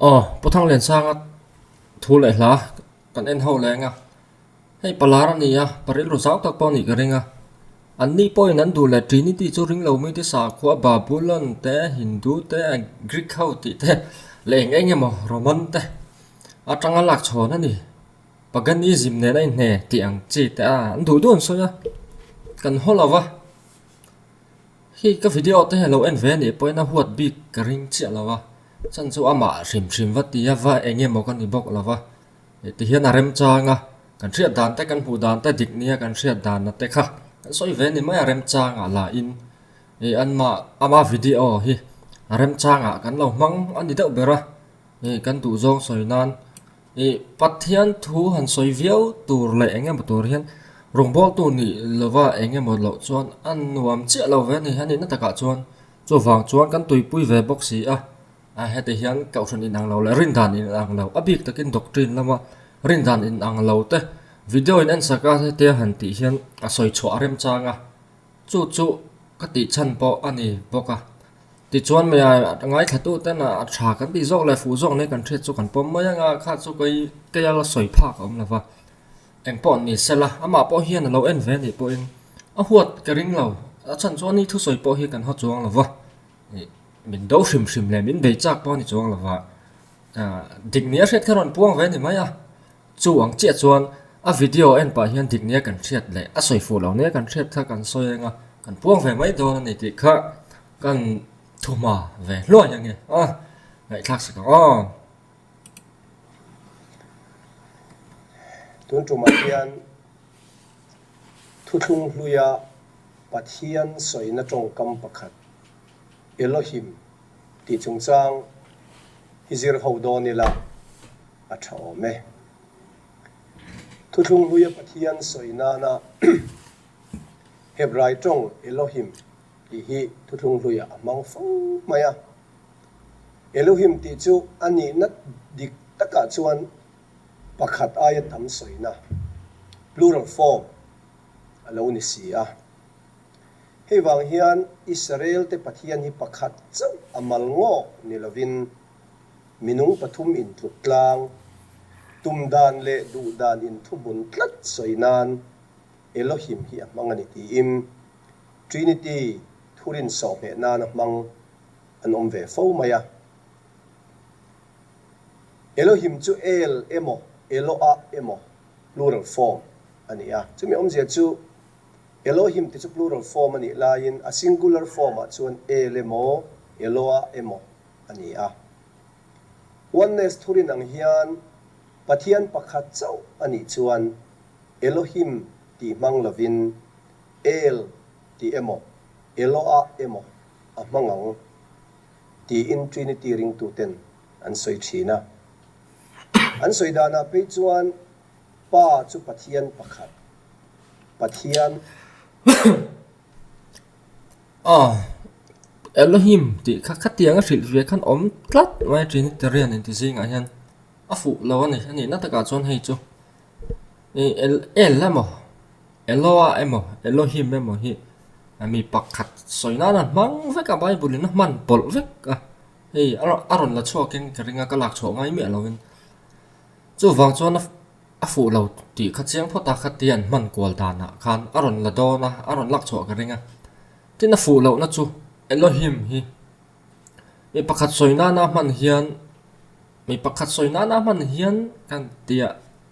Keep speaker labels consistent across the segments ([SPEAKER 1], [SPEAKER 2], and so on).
[SPEAKER 1] Aw, Pu Thangliansanga thu leh hla kan en ho leng a, hei palar a ni a, pa rilru zau tak pawh a nih ka ring a. An ni pawhin an duh leh Trinity chu ring lo mite sakhua Babylon te, Hindu te, Greek ho tih te leh eng eng emaw Roman te atanga lak chhawn a ni. Paganism nen a inhne tih ang chi te a an duh duh an sawi a, kan haw lo va. Hei ka video te hi a lo en ve anih pawhin a huat bik ka ring chiah lo a, chan chu amah hrim hrim va ti a va eng emaw ka ni bawk lo va, hei ti hian a remchang a, kan hriat dan te kan hmuh dan te dik nia kan hriat dan na te kha kan sawi ve ni mai a remchang ah lah in ih anmah ama video hi a remchang ah kan lo hmang a ni deuh ber a, ih kan duh zawng sawi nan. Ih, Pathian thu han sawi viau tur leh eng emaw tur hian rawngbawltu nih lova eng emaw loh chuan a nuam chiah lo ve a ni. A nihna takah chuan chuvang chuan kan tuipui ve bawk si a, a heti hian kohhran inang lo leh rindan inang lo, a bik takin doctrine lama rindan inang lo te video in en sak a hetia han tih hian a sawi chhuah a remchang a, chu chu ka tih chhan pawh a ni bawk a. Tichuan mai a ngaithla ten a tha kan tih zawk leh fuh zawk nei kan hriat chu kan pawm mai anga kha chu kei kei a la sawi phak a awm lo va, eng pawh ni sela amah pawh hian a lo en ve anih pawhin a huat ka ring lo, a chhan chuan ni thusawi pawh hi kan haw chuang lo va, ih min do hrim hrim leh min bei chak pawh a ni chuang lo va, ah dik nia hriat kha rawn puang ve a ni mai a, chu ang chiah chuan a video en pah hian dik nia kan hriat leh a sawi fuh lo nia kan hriat kha kan sawi anga kan puang ve mai dawn a ni tih kha. Kan thuhma ve hluai ange a, ngaihthlak sak ang aw.
[SPEAKER 2] Tun tumah hian Thuthlung hluia Pathian sawina tawngkam pakhat, Elohim tih chungchang hi zir ho dawn ila a tha awm e. Thuthlung hluia Pathian sawi nana Hebrai tawng Elohim tih hi thuthlung hluiah a hmang fo mai a. Elohim tih chu a nihna dik takah chuan pakhat aia tam sawina, plural form, a lo ni si a. Hei vang hian Israel-te Pathian hi pakhat chauh a mal ngawk ni lovin minung pathum intluk tlang, tum dan leh duh dan inthuhmun tlat sawi nan Elohim hi a hmang a ni tiin Trinity thurin sawhmeh nana hmang an awm ve fo mai a. Elohim chu El emaw Eloah emaw plural form a ni a. Chumi awmzia chu Elohim ti chu plural form a nih laiin a singular form ah chuan El emaw Eloah emaw a ni a. Oneness thurin ang hian Pathian pakhat chauh a nih chuan Elohim tih hmang lovin El tih emaw, Eloah emaw a hmang ang tiin Trinity ringtuten an sawi thin a. An sawi danah phei chuan Pa chu Pathian pakhat, Pathian.
[SPEAKER 1] Aw, Elohim tih kha khatiang a hrilh ve khan awm tlat mai Trinitarian inti zingah hian a fuh lo a ni. A nihna takah chuan hei chu El emaw. Eloah emaw, Elohim emaw hi mi pakhat sawi nan a hmang vek a, Bible in a hman pawlh vek a, hei a rawn la chhuak in ka ring a, ka lak chhuah ngai miah lo in. Chuvang chuan a fuh lo tih kha chiang phawt a, khatia an hman kual danah khan a rawn la dawn a, a rawn lak chhuah ka ring a. Tin a fuh lohna chu Elohim hi mi pakhat sawi nana hman hian mi pakhat sawi nana hman hian kan tia.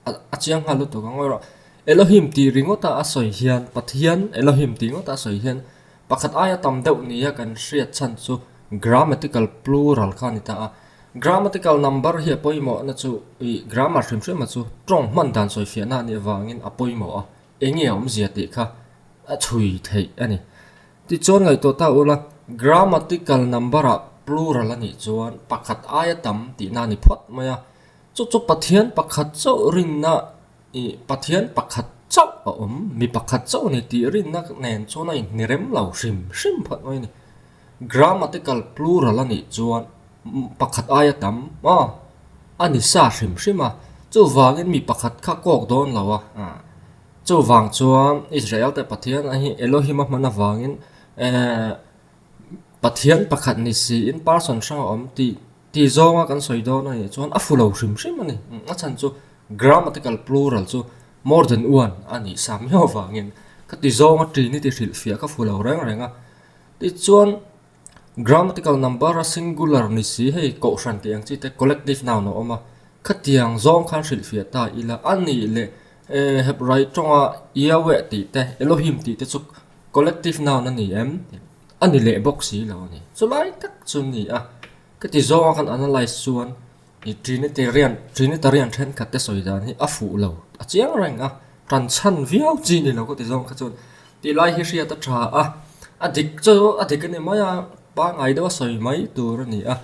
[SPEAKER 1] A chiang nghal lutuk ang erawh Elohim tih ringawta a sawi hian Pathian Elohim tih ngawta a sawi hian pakhat aia tam deuh nia kan hriat chhan chu grammatical plural kha a ni ta a. Grammatical number hi a pawimawhna chu ih grammar hrim hrim a chu tawng hman dan sawi fiahna a nih avangin a pawimawh a, eng nge a awmzia tih kha a chhui theih a ni. Tichuan ngaihtuah ta ula grammatical number ah plural a nih chuan pakhat aia tam tihna a ni phawt mai a. Chu chu Pathian pakhat chauh rinna ih Pathian pakhat chauh a awm, mi pakhat chauh a ni tih rinna nen chuan a inhni rem lo hrim hrim phawt mai a ni. Grammatical plural a nih chuan pakhat aia tam a a ni sa hrim hrim a, chuvangin mi pakhat kha kawk dawn lo a, chuvang chuan Israel te Pathian a hi Elohim a hman avangin eh Pathian pakhat ni siin person hrang a awm tih. Ti zawnga kan sawi dawn a nih chuan a fu lo hrim hrim a ni. A chhan chu grammatical plural chu more than one a nih sa miau avangin ka ti zawnga Trinity hrilhfiah ka fu lo reng reng a. Tichuan grammatical number a singular ni si hei kohhran tih ang chi te collective noun a awm a, khatiang zawng khan hrilhfiah ta ila a nih leh Hebrai tawnga Yahweh tih te Elohim tih te chu collective noun a ni em? A ni leh bawk si lo a ni. Chulai tak chu ni a, ka ti zawnga kan analyse chuan i Trinitarian Trinitarian thenkhat te sawi dan hi a fuh lo, a chiang reng a, tan chhan viau chi ni lo ka ti zawng kha chuan tih lai hi hriat a tha a, a dik chu a dik a ni mai a, pangngai deuh a sawi mai tur a ni a,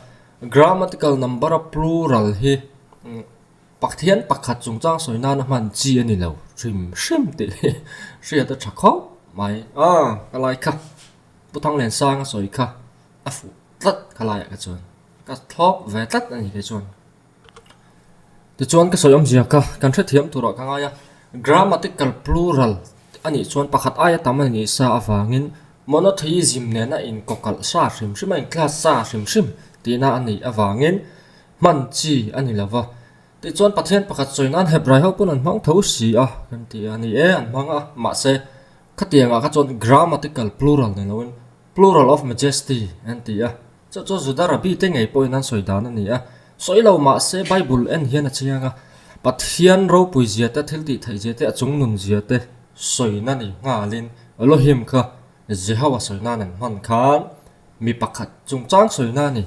[SPEAKER 1] grammatical number a plural hi Pathian pakhat chungchang sawi nana hman chi a ni lo hrim hrim tih hi hriat a tha khawp mai. Aw ka lai kha Pu Thanglensang a sawi kha a fuh tlat ka laiah kha chuan ka thlawp ve tlat a ni kei chuan. Tichuan ka sawi awmzia kha kan hrethiam turah ka ngai a, grammatical plural a nih chuan pakhat aia tam a nih sa avangin monotheism nena inkawkalh sa hrim hrim a inclass sa hrim hrim tihna a nih avangin Hman chi a ni lo va. Tichuan Pathian pakhat sawi nan Hebrai ho pawn an hmang tho si a kan ti a ni e, an hmang a, mahse khatiangah kha chuan grammatical plural ni loin plural of majesty an ti a, chu chu Juda Rabbi te ngei pawhin an sawi dan a ni a, sawi lo mahse Bible en hian a chiang a, Pathian ropui zia te, thil tih theih zia te, a chung nun zia te sawina ni nghalin Elohim kha Jehovah sawi nan an hman khan mi pakhat chungchang sawina a ni.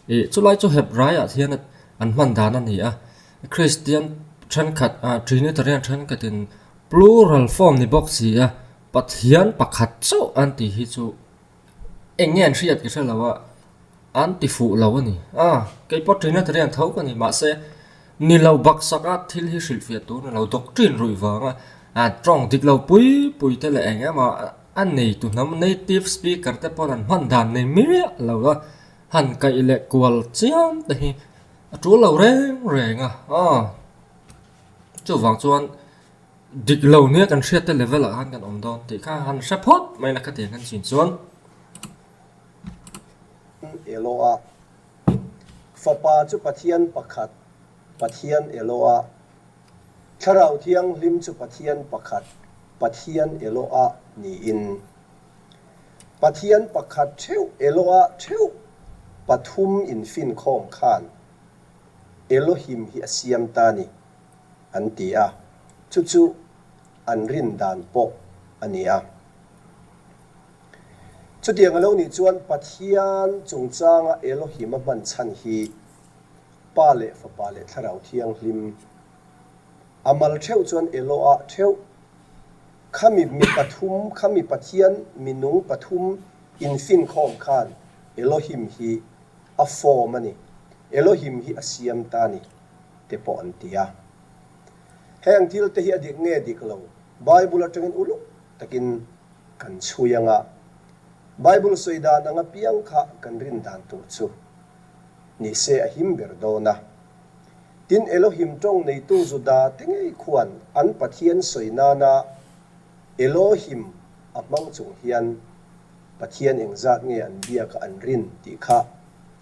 [SPEAKER 1] Ih chulai chu Hebraiah hian an hman dan a ni a, Kristian thenkhat ah Trinitarian thenkhatin plural form ni bawk si a, Pathian pakhat chauh an tih hi chu eng nge an hriat ka hre lo a, an ti fuh lo a ni. A, kei pawh Trinitarian tho ka ni mahse ni lo baksak a thil hi hrilhfiah tur ni lo doctrine ruih vanga tawng dik lo pui pui te leh eng emaw a neitu hnam native speaker te pawn an hman dan nei miah lo a. Han kaih leh kual chiam te hi a tul lo reng reng a, aw chuvang chuan dik lo nia kan hriat te level ah khan kan awm dawn tih kha han hre phawt mai la khatiang kan chin chuan.
[SPEAKER 2] Eloa Fapa chu Pathian pakhat, Pathian Eloa Thlarau Thianghlim chu Pathian pakhat, Pathian Eloa niin. Pathian pakhat theuh Eloah theuh pathum infinkhawm khan Elohim hi a siam ta ni an ti a, chu chu an rin dan pawh a ni a. Chutiang a lo nih chuan Pathian chungchanga Elohim a hman chhan hi Pa leh Fapa leh Thlarau Thianghlim a mal theuh chuan Eloah theuh Khami mi pathum, khami Pathian minung pathum infinkhawm khan Elohim hi a form a ni, Elohim hi a siam ta ni te pawh an ti a. Heng thil te hi a dik nge dik lo, Bible atangin uluk takin kan chhui anga, Bible sawi dan anga piang kha kan rin dan tur chu ni se a him ber dawn a. Tin, Elohim tawng neitu Juda te ngei khuan an Pathian sawi nana Elohim a hmang chung hian Pathian engzat nge an biaka an rin tih kha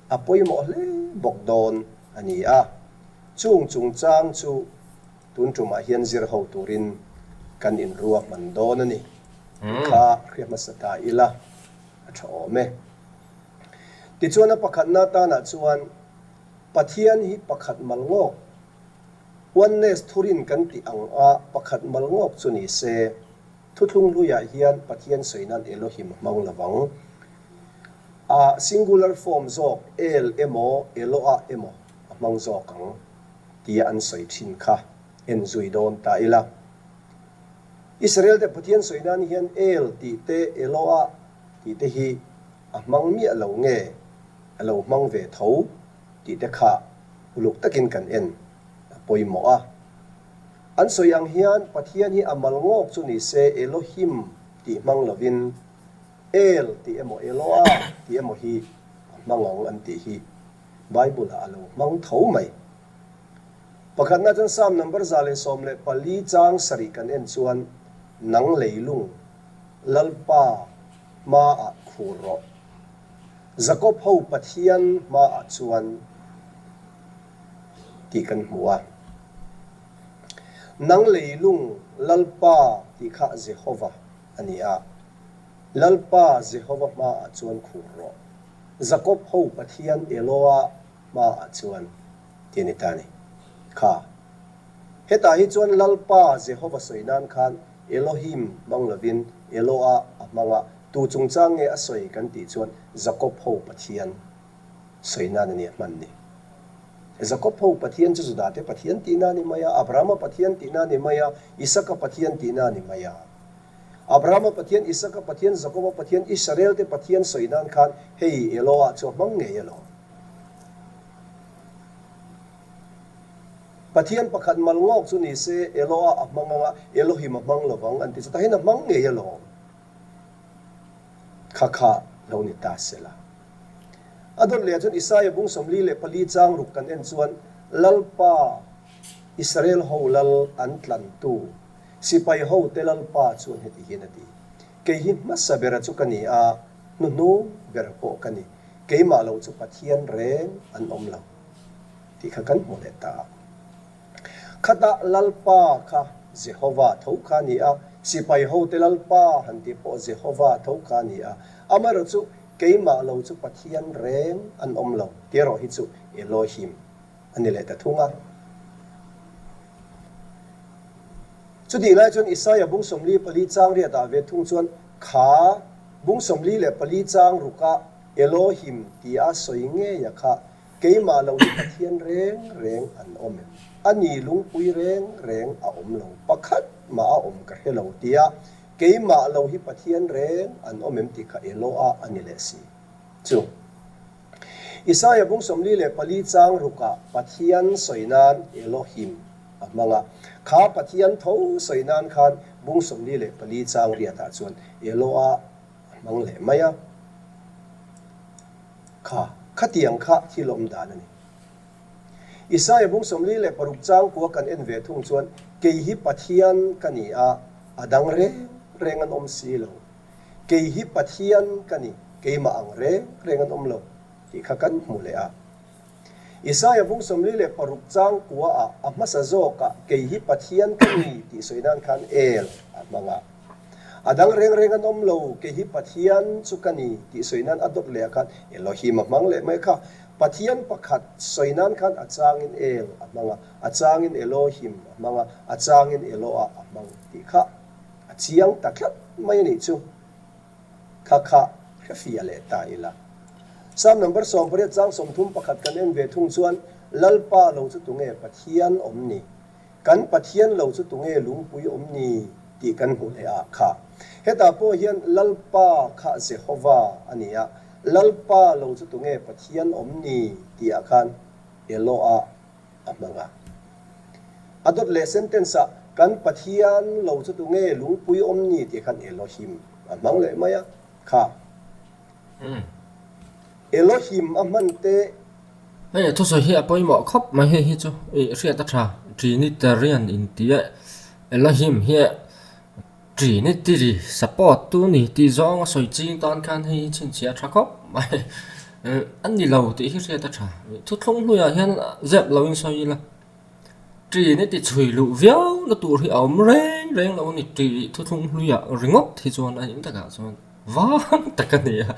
[SPEAKER 2] a pawimawh hle bawk dawn a ni a. Chung chungchang chu tun tumah hian zir ho turin kan inruahman dawn a ni tih kha hria hmasa ta ila a tha awm e. Tichuan a pakhatna tanah chuan Pathian hi pakhat mal ngawk, Oneness thurin kan tih ang a pakhat mal ngawk chu ni se, thuthlung hluiah hian Pathian sawi nan Elohim a hmang lovang. A singular form zawk El emaw Eloah emaw a hmang zawk ang tia an sawi thin kha en zui dawn ta ila. Israel te Pathian sawi nan hian El tih te Eloah tih te hi a hmang miah lo nge a lo hmang ve tho tih te kha uluk takin kan en a pawimawh a. An sawi ang hian Pathian hi a mal ngawk chu ni se Elohim tih hmang lovin El tih emaw Eloah tih emaw hi a hmang ang an tih hi Bible ah a lo hmang tho mai. Pakhatna chuan Psalm number 114 chang sarih kan en chuan nang leilung Lalpa hmaah khur rawh. Jakob ho Pathian hmaah chuan tih kan hmu a. Nang leilung Lalpa tih kha Jehova a ni a. Lalpa Jehova hmaah chuan khur rawh. Jakob ho Pathian Eloa hmaah chuan ti a ni ta a ni. Kha. Hetah hi chuan Lalpa Jehova sawi nan khan Elohim hmang lovin Eloa a hmang a, tu chungchang nge a sawi kan tih chuan Jakob ho Pathian sawi nan a ni a hman ni. Jakob ho Pathian chu Judate Pathian tihna a ni mai a, Abrahama Pathian tihna a ni mai a, Isaka Pathian tihna a ni mai a. Abrahama Pathian, Isaka Pathian, Jakoba Pathian, Israelte Pathian sawi nan khan hei Eloah chu a hmang ngei elo. Pathian pakhat mal ngawk chu ni se Eloah a hmang anga Elohim a hmang lovang an ti chu tahin a hmang ngei alawm. Kha kha lo ni ta sela. A dawt leh ah chuan Isaia bung 44 chang ruk kan en chuan Lalpa Israel ho lal an tlantu Sipai hote Lalpa chuan heti hian a ti, Kei hi hmasa bera chu ka ni a, hnuhnung bera pawh ka ni. Keimah lo chu Pathian reng an awm lo tih kha kan hmu leh ta a. Khatah Lalpa kha Jehova tho kha a ni a, sipai hote Lalpa han tih pawh Jehova tho kha a ni a. Amaherawhchu chu keimah lo chu Pathian reng an awm lo tih erawh hi chu Elohim a ni leh ta thung a. Chutih lai chuan Isaia bung 44 chang riatah ve thung chuan kha bung 44 chang rukah Elohim tia sawi ngeia kha keimah lo hi Pathian reng reng an awm em? A ni lungpui reng reng a awm lo, pakhat mah a awm ka hre lo tia keimah lo hi Pathian reng an awm em tih kha Eloah a ni leh si. Chu. Isaia bung 44 chang rukah Pathian sawi nan Elohim a hmang a. Kha Pathian tho sawi nan khan bung 44 chang riatah chuan Eloah a hmang leh mai a. Kha, khatiang kha thil awm dan a ni. Isaia bung 46 chang kua kan en ve thung chuan kei hi Pathian ka ni a, a dang reng reng an awm si lo. Kei hi Pathian ka ni, keimah ang reng reng an awm lo tih kha kan hmu leh a. Isaia bung 46 chang kua ah a hmasa zawk ah kei hi Pathian ka ni tih sawi nan khan El a hmang a. A dang reng reng an awm lo, kei hi Pathian chu ka ni tih sawi nan a dawt leh ah khan Elohim a hmang leh mai kha. Pathian pakhat sawi nan khan a changin El a hmang a, a changin Elohim a hmang a, a changin Eloah a hmang tih kha A chiang ta tlat mai a nih chu. Kha kha hre fia leh ta ila. Psalm number 18 chang 31 kan en ve thung chuan Lalpa lo chu tunge Pathian awm ni? Kan Pathian lo chu tunge lungpui awm ni? tih kan hmu leh a kha. Hetah pawh hian Lalpa kha Jehova a ni a, Lalpa lo chu tunge Pathian awm ni? tihah khan Eloah a hmang a. A dawt leh sentence ah kan Pathian lo chu tunge lungpui awm ni tih khan Elohim a hmang leh mai a, kha Elohim a hman te.
[SPEAKER 1] Hei thusawi hi a pawimawh khawp mai hei hi chu i hriat a tha Trinitarian in tih a Elohim hi Trinity support tu ni tih zawng a sawi ching tan khan hei hi chhinchhiah a tha khawp mai. A ni lo tih hi hriat a tha. Thuthlung hnuaiah hian zep lo in sawi ila Trinity chhui luh viau na tur hi a awm reng reng lo a ni. Tih thuthlung hnuaiah ringawt hi chuan a in takah chuan vang tak a ni a.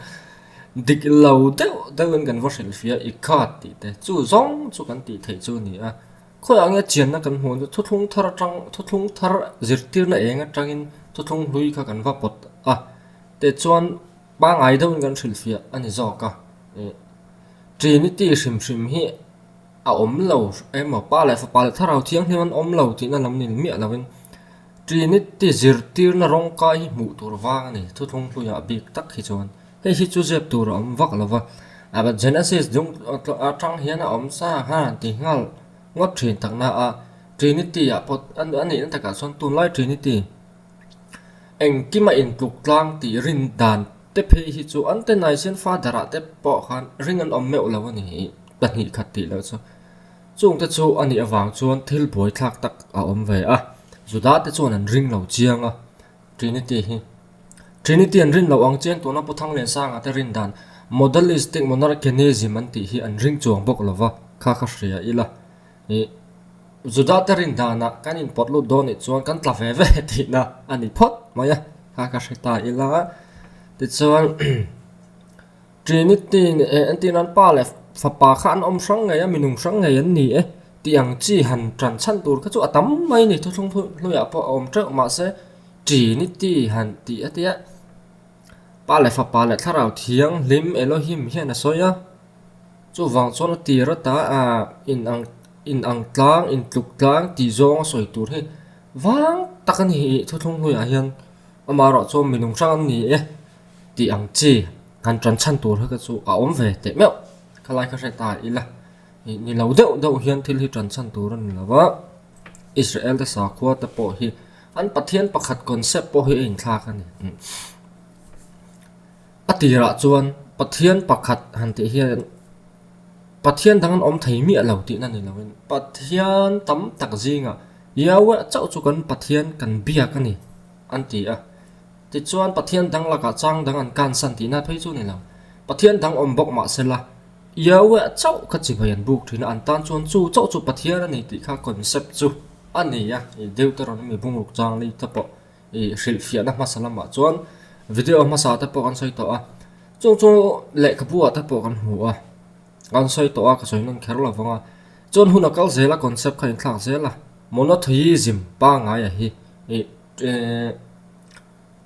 [SPEAKER 1] Dik lo deuh deuhin kan va hrilhfiah i khat tih te chu zawng chu kan tih theih chu a ni a. Khawiah nge chianna kan hmuh chu thuthlung thar atang thuthlung thar zirtirna eng atangin thuthlung hlui kha kan va pawt a tichuan pangngai deuhin kan hrilhfiah a ni zawk a ih Trinity hrim hrim hi a awm lo emaw pa leh fapa leh thlarau thianghlim an awm lo tihna lam ni miah lovin Trinity zirtirna rawng kai hi hmuh tur vang a ni thuthlung hluiah bik tak hi chuan hei hi chu zep tur a awm vak lo va. A Genesis dung atang hian a awm sa khan ti nghal ngawt thin takna a Trinity ah pawh a nihna takah chuan tunlai Trinity engkima intluk tlang tih rin dan te phei hi chu an te Nicene Father ah te pawh khan ring an awm meuh lo a ni pahnih khat tih loh chu chungte chu a nih avang chuan thil buaithlak tak a awm ve a Juda te chuan an ring lo chiang a. Trinity hi Trinity an rin loh ang chian tuna Pu Thangliansanga te rin dan Modalistic Monarchianism an tih hi an ring chuang bawk lova kha kha hria ila. Ih, Juda te rin danah kan inpawt lut dawn nih chuan kan tla ve ve tihna a ni phawt mai a, kha ka hre ta ila. Tichuan Trinity eh entir nan pa leh fapa kha an awm hrang ngei a, minung hrang ngei an ni e tih ang chi han tan chhan tur kha chu a tam mai a ni. Thuthlung hluiah pawh a awm teuh mahse Trinity han tih a tia pa leh fapa leh thlarau thianghlim Elohim hian a sawi a. Chuvang chuan a tir ata ah in ang in ang tlang in tluk tlang tih zawng a sawi tur hi vang tak a ni ih thuthlung hnuaiah hian amaherawh chuan minung hrang an ni e tih ang chi han tan chhan tur hi kha chu a awm ve teh meuh khalai kha hre ta ila ih ni lo deuh deuh hian thil hi tan chhan tur a ni lo va Israel te sakhua te pawh hi an Pathian pakhat concept pawh hi a inthlak a ni. A tirah chuan Pathian pakhat han tih hian Pathian dang an awm thei miah lo tihna ni loin Pathian tam tak zingah Yahweh chauh chu kan Pathian kan biak a ni an ti a. Tichuan Pathian dang lakah chang dang an kansan tihna phei chu ni lo. Pathian dang awm bawk mah sela Yahweh chauh kha chibai an buk thin a, an tan chuan chu chauh chu Pathian a ni tih kha concept chu a ni a. Deuteronomy bungruk chang li te pawh I hrilhfiahna hmasa lamah chuan video hmasa te pawh kan sawi tawh a, chung chu lehkhabu ah te pawh kan hmu a, kan sawi tawh a ka sawi nawn kher lo vang a, chuan hun a kal zel a concept kha inthlak zel a, monotheism pangngai hi ih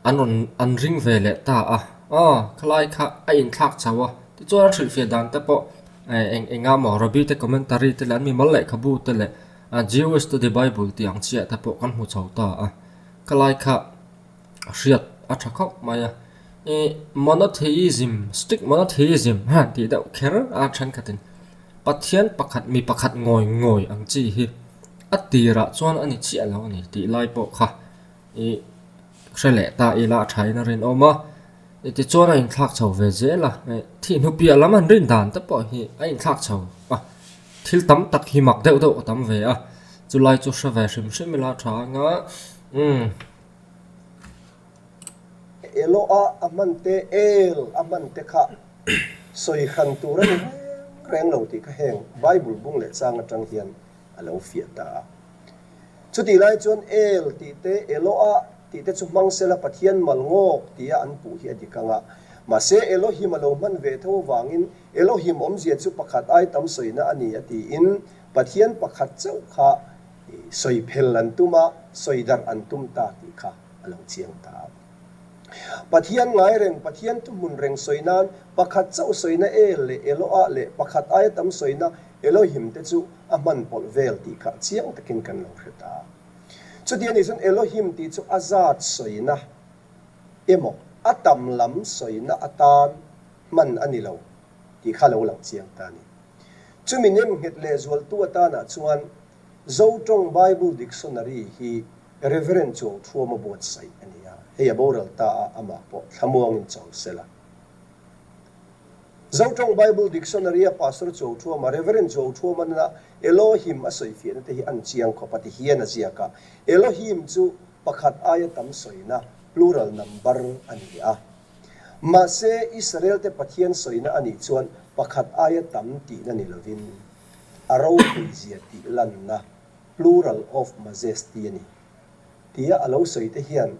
[SPEAKER 1] an rawn an ring ve leh ta a, aw khalai kha a inthlak chho a, tichuan an hrilhfiah dan te pawh eng eng a maw Rabbi te commentary te leh an mimal lehkhabu te leh Jewish study bible tih ang chiah te pawh kan hmu chho ta a. Ka lai kha hriat a tha khawp mai a, ih monotheism, strict monotheism han tih deuh kher a thenkhatin Pathian pakhat mi pakhat ngawi ngawi ang chi hi a tirah chuan a ni chiah lo a ni tih lai pawh kha ih hre leh ta ila a thain a rinawm a, tichuan a inthlak chho ve zel a, thih hnu piah lam an rin dan te pawh hi a inthlak chho a. Thil tam tak hi mak deuh deuh a tam ve a, chulai chu hre ve hrim hrim ila tha anga umm.
[SPEAKER 2] Eloa a hman te, El a hman te kha sawi hran tur a ni reng reng lo tih kha heng Bible bung leh chang atang hian a lo fiah ta a. Chutih lai chuan El tih te, Eloa tih te chu hmang sela Pathian mal ngawk tia an puh hi a dik ang a. Mahse Elohim a lo hman ve tho avangin Elohim awmzia chu pakhat ai tam sawina a ni a tiin Pathian pakhat chauh kha sawi phel an tum a, sawi darh an tum ta tih kha a lo chiang ta a. Pathian ngai reng, Pathian thuhmun reng sawi nan pakhat chauh sawina El leh Eloah leh pakhat aia tam sawina Elohim te chu a hman pawlh vel tih kha chiang takin kan lo hre ta. Chuti a nih chuan Elohim tih chu a zat sawina emaw a tam lam sawina atan hman a ni lo tih kha lo lang chiang ta a ni. Chumi nemnghet leh zualtu atanah chuan Zotawng Bible Dictionary hi Reverend Chuangthuama buatsaih a ni a, hei a boral ta a, amah pawh thlamuangin chawl se la. Zotawng Bible Dictionary-a Pastor Chuangthuama, Reverend Chuangthuama nana Elohim a sawifiahna te hi an chiang khawp a ti hian a ziak a, Elohim chu pakhat aia tam sawina, plural number, a ni a. Mahse, Israel-te Pathian sawina a nih chuan pakhat aia tam tihna ni lovin, a ropuizia tih lanna, plural of majesty, a ni. Tia a lo sawi te hian,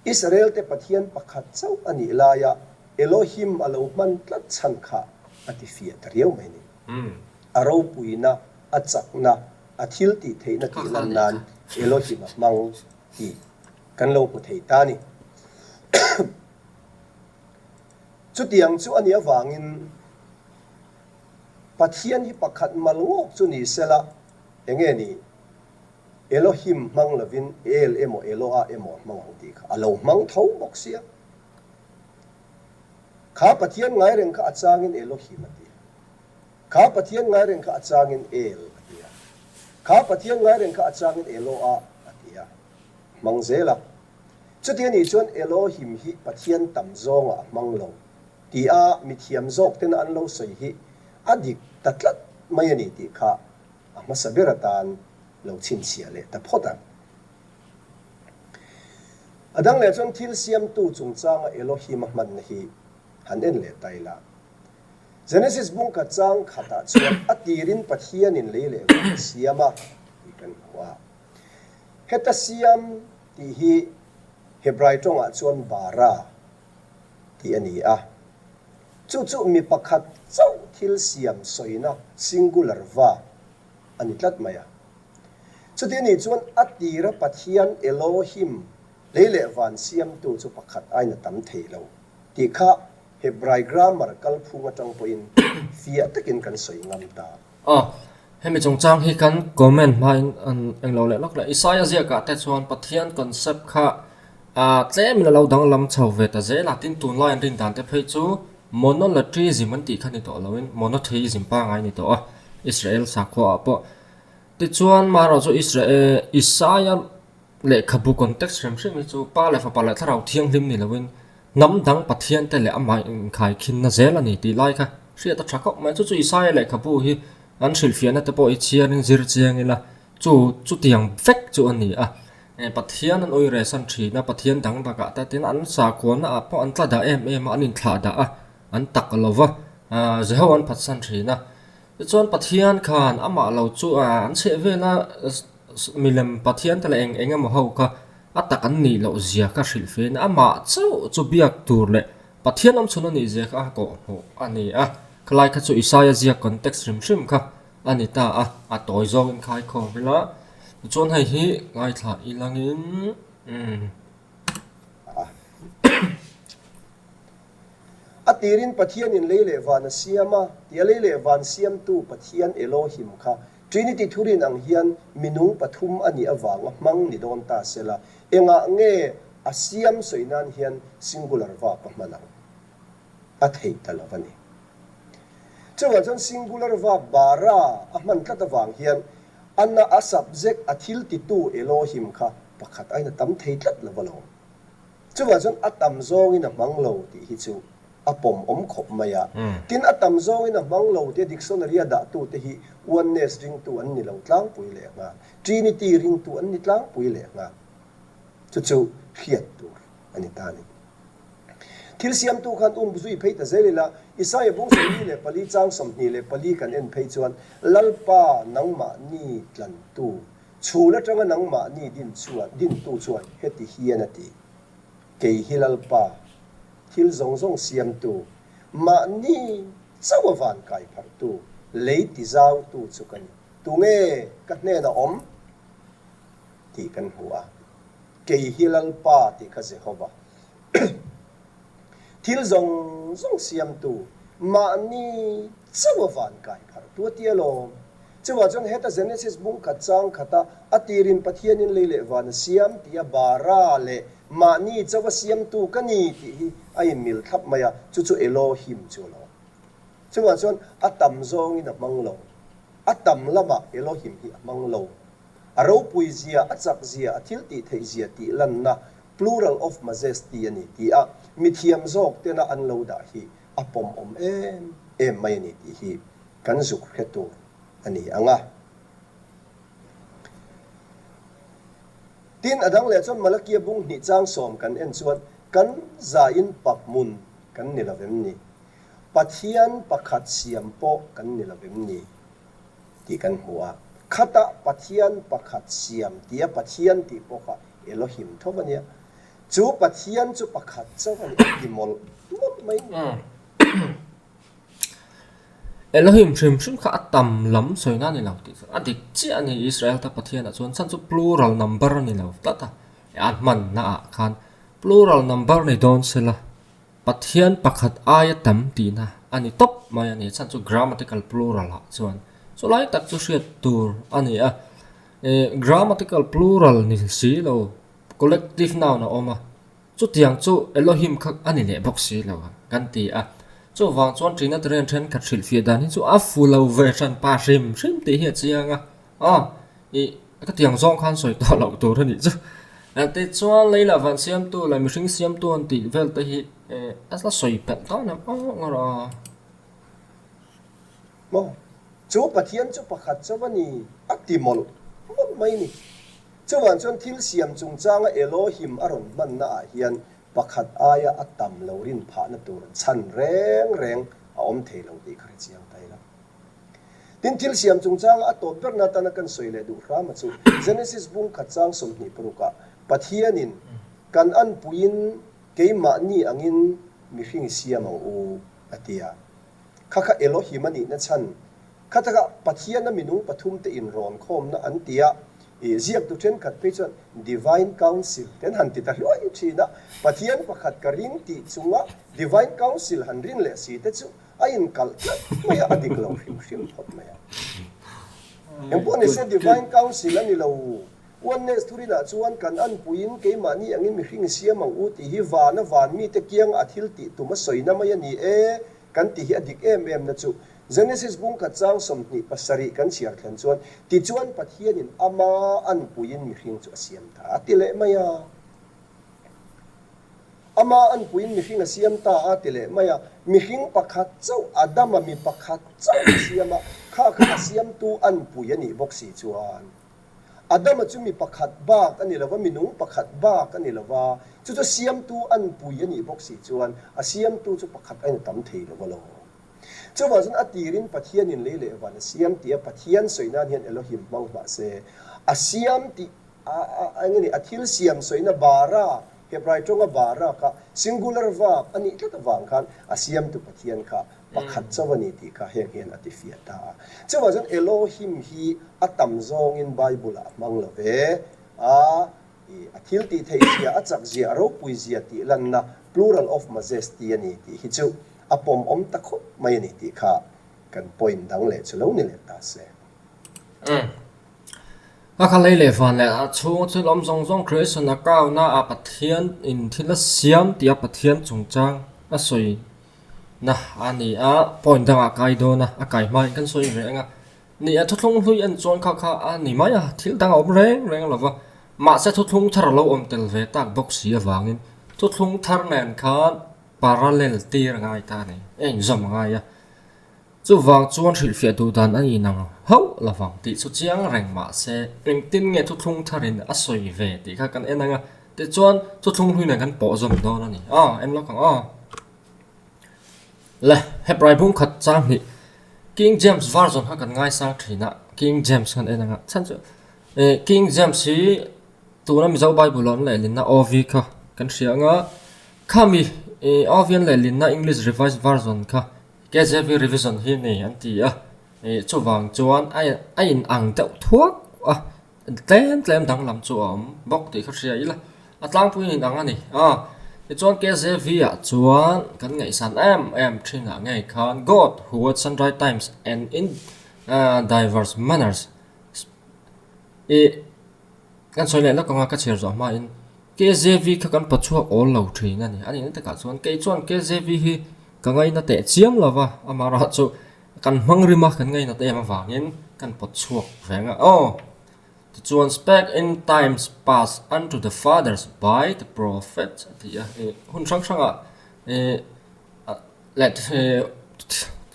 [SPEAKER 2] Israel-te Pathian pakhat chauh a nih laia Elohim a lo hman tlat chhan kha a ti fiah ta riau mai a ni. A ropuina, a chakna, a thil tih theihna tih lan nan Elohim a hmang tih Kan lo hmu thei ta a ni. Chutiang chu a nih avangin Pathian hi pakhat mal ngawk chu ni sela, enge ni? Elohim hmang lovin El emaw Eloah emaw a hmang ang tih kha a lo hmang tho bawk sia. Kha Pathian ngai reng kha a changin Elohim a ti a. Kha Pathian ngai reng kha a changin El a ti a. Kha Pathian ngai reng kha a changin Eloah a ti a. Hmang zel a. Chuti anih chuan Elohim hi Pathian tam zawngah a hmang lo tia mithiam zawk tena an lo sawi hi a dik ta tlat mai a ni tih kha a hmasa ber atan lo chhinchhiah leh ta phawt ang. A dang leh chuan thil siamtu chungchanga Elohim a hmanna hi han en leh ta ila. Genesis bungkhat chang khatah chuan a tirin Pathianin lei leh van a siam a tih kan hmu a. Heta siam tih hi Hebrai tawngah chuan bara tih a ni a. Chu chu mi pakhat chauh thil siam sawina singular verb a ni tlat mai a. Chuti a nih chuan a tira Pathian Elohim lei leh van siamtu chu pakhat ain a tam thei lo tih kha Hebrai grammar kalphung atang pawhin fiah takin kan sawi ngam ta.
[SPEAKER 1] Aw, hemi chungchang hi kan comment hmain an englo leh lawk leh. Isaia ziakah te chuan Pathian concept kha tlemin a lo danglam chho ve ta zel a, tin tunlai an rin dan te phei chu monolatrism an tih kha ni tawh loin monotheism pangngai ni tawh a, Israel sakhua ah pawh. Tichuan marawh chu Israel Isaia lehkhabu context hrim hrim hi chu Pa leh Fapa leh Thlarau Thianghlim ni loin hnam dang Pathian te leh amah inkhaikhinna zel a ni tih lai kha hriat a tha khawp mai. Chu chu Isaia lehkhabu hi an hrilhfiahna te pawh hi chhiarin zir chiang ila chu chutiang vek chu a ni a. Pathian an ui rehsan thin a, Pathian dang bakah te tin an sakhuana ah pawh an tla dah em em a, an inthlah dah a, an tak lo va, Jeho an phatsan thin a. Tichuan Pathian khan amah lo chu an chheh vel a, milem Pathian te leh eng eng emaw ho kha a tak an nih loh zia kha hrilh fein amah chauh chu biak tur leh Pathian awm chhun a nih zia kha a kawhhmuh a ni a. Khalai kha chu Isaia ziak context hrim hrim kha a ni ta a, a tawi zawngin khaikhawm ila. Tichuan hei hi ngaithla ilangin umm.
[SPEAKER 2] A tirin Pathianin lei leh van a siam a, tia lei leh van siamtu Pathian Elohim kha Trinity thurin ang hian minung pathum a nih avanga hmang ni dawn ta sela, engah nge a siam sawi nan hian singular verb a hman ang? A theih ta lo a ni. Chuvang chuan singular verb bara a hman tlat avang hian a na a subject a thil titu Elohim kha pakhat aiin a tam thei tlat lo a lawm. Chuvang chuan a tam zawngin a hmang lo tih hi chu a pawm awm khawp mai a. Tin, a tam zawngin a hmang lo tia dictionary a dahtute hi Oneness ringtu an ni lo tlangpui leh nghal, Trinity ringtu an ni tlangpui leh nghal. Chu chu hriat tur a ni ta a ni. Thil siamtu khan um zui phei ta zel ila, Isaia bung 44 chang 24 kan en phei chuan, Lalpa nangmahni tlantu Chhul atanga nangmahni din chuan, dintu chuan heti hian a ti, Kei hi Lalpa, thil zawng zawng siamtu, mahni chauh a van kai pharhtu, lei tizautu chu ka ni. Tunge ka hnenah awm? tih kan hmu a. Kei hi Lalpa tih kha Jehova. Thil zawng zawng siamtu, mahni chauh a van kai pharhtu a ti alawm. Chuvah chuan heta Genesis bung khat chang khata a tirin Pathianin lei leh van a siam tih a bara leh mahni chauh a siamtu ka ni tih hi a inmil thlap mai a, chu chu Elohim chu a lo. Chuvah chuan a tam zawngin a hmang lo. A tam lamah Elohim hi a hmang lo. A ropui zia, a chak zia, a thil tih theih zia tih lanna plural of majesty a ni tih a mithiam zawk tena an lo dah hi a pawmawm em em mai a ni tih hi kan zuk hre tur a ni ang a. Tin, a dang leh chuan Malakia bung hnih chang sawm kan en chuan kan zain pahmun kan ni lo vem ni? Pathian pakhat siam pawh kan ni lo vem ni? Tih kan hmu a. Khatah Pathian pakhat siam tia Pathian tih pawh kha Elohim tho a nia. Chu Pathian chu pakhat chauh a ni a ti mawlh mawlh mai ni.
[SPEAKER 1] Elohim hrim hrim kha a tam lam sawi na ni lo tih chu a dik chiah a ni Israel ta Pathian ah chuan chhan chu plural number a ni lo tlat a, a hman na ah khan plural number ni dawn se la Pathian pakhat aia tam tihna a ni tawp mai a ni chhan chu grammatical plural ah chuan chu lai tak chu hriat tur a ni a, eh grammatical plural ni si lo collective noun a awm a. Chutiang chu Elohim kha a ni leh bawk si lo a, kan ti a. Chuvang chuan Trinitarian thenkhat hrilhfiah dan hi chu a fu lo ve hran pa hrim hrim tih hi a chiang a. Aw, ih, ka tiang zawng khan sawi tawh loh tur a nih chu. Tichuan lei lah van siamtu leh mihring siamtu an tih vel te hi a la sawi pelh dawn em aw ngawr a.
[SPEAKER 2] Maw? Chu Pathian chu pakhat chauh a ni, a ti mawlh mawlh mai ni. Chuvang chuan thil siam chungchanga Elohim a rawn hmanna ah hian pakhat aia a tam lo rin phahna tur chhan reng reng A awm thei lo tih ka hre chiang ta ila. Tin, thil siam chungchanga a tawp berna atana kan sawi leh duh hrama chu Genesis bung khat chang 26 ah Pathianin kan anpuiin keimahni angin mihring i siam ang u a ti a. Kha kha Elohim a nihna chhan kha taka Pathiana minung pathumte inrawn khawmna an ti a, i ziaktu thenkhat phei chuan Divine Council te an han ti ta hluai thin a, Pathian pakhat ka ring tih chunga Divine Council han rin leh si te chu A inkalh tlat mai a, a dik lo hrim hrim phawt mai a. Engpawh ni se Divine Council a ni lo. Oneness thurinah chuan kan anpuiin keimahni angin mihring i siam ang u tih hi vana van mite kianga a thil tih tum a sawina mai a ni e kan tih hi a dik em em na chu Genesis bung khat chang 27 kan chhiar thlen chuan tichuan Pathianin ama anpuiin mihring chu a siam ta a ti leh mai a. Ama anpuiin mihring a siam ta a ti leh mai a, mihring pakhat chauh, Adama mi pakhat chauh a siam a, kha kha a siamtu anpui a nih bawk si chuan. Adama chu mi pakhat bak a ni lo va, minung pakhat bak a ni lo va, chu chu siamtu anpui a nih bawk si chuan a siamtu chu pakhat a intam thei lo va lo. Chuvang chuan a tirin Pathianin lei leh van a siam tih a Pathian sawi nan hian Elohim hmang hmah se, a siam tih A eng nge ni, a thil siam sawina bara, Hebrai tawnga bara kha singular verb a nih tlat avang khan a siamtu Pathian kha pakhat chauh a ni tih kha heng hian a ti fiah ta a. Chuvang chuan Elohim hi a tam zawngin Bible-ah a hmang lo ve a, i a thil tih theih zia, a chak zia, a ropui zia tih lanna plural of majesty a ni tih hi chu a pawmawm ta khawp mai a ni tih kha kan point dang leh chu lo ni leh ta se.
[SPEAKER 1] A kha lei leh van leh a chhunga thil awm zawng zawng creation account a ah Pathian in thil a siam tih a Pathian chungchang a sawi na a ni a point dangah a kai dawn a a kai hmain kan sawi ve ang a ni a thuthlung hlui en chuan kha kha a ni mai a thil dang a awm reng reng lo va mahse thuthlung thar a lo awm tel ve tak bawk si avangin thuthlung thar nen khan parallel tir a ngai ta a ni a inzawm a ngai a. Chuvang chuan hrilhfiah duh dan a inang hauh lovang tih chu chiang reng mah se, engtin nge thuthlung tharin a sawi ve tih kha kan en ang a, tichuan thuthlung hlui nen kan pawh zawm dawn a ni. Aw, en lawk ang aw. Le, Hebrai bung khat chang hnih King James Version kha kan ngaisang thin a, King James kan en ang a, chhan chu King James hi tuna Mizo Bible ah an lehlinna OV kha kan hria ang a, khami OV an lehlinna English Revised Version kha KJV revision hi nei an ti a, ih chuvang chuan a a in ang deuh thuak a, tlem tlem danglam chu a awm bawk tih kha hria ila, a tlangpuiin in ang a ni a, tichuan KJV ah chuan kan ngaihsan em em thin ah ngei khan God who at sundry times and in diverse manners ih Kan sawi leh lawk anga ka chhiar zawh hmain KJV kha kan pawchhuak awl lo thin a ni. A nihna takah chuan kei chuan KJV hi ka ngaina teh chiam lo va, amaherawhchu chu kan hmang rim a, kan ngaina ta em avangin kan pawchhuak reng a. Aw! Tichuan spake in times past unto the fathers by the prophets a ti a, ih hun hrang hrangah ih leh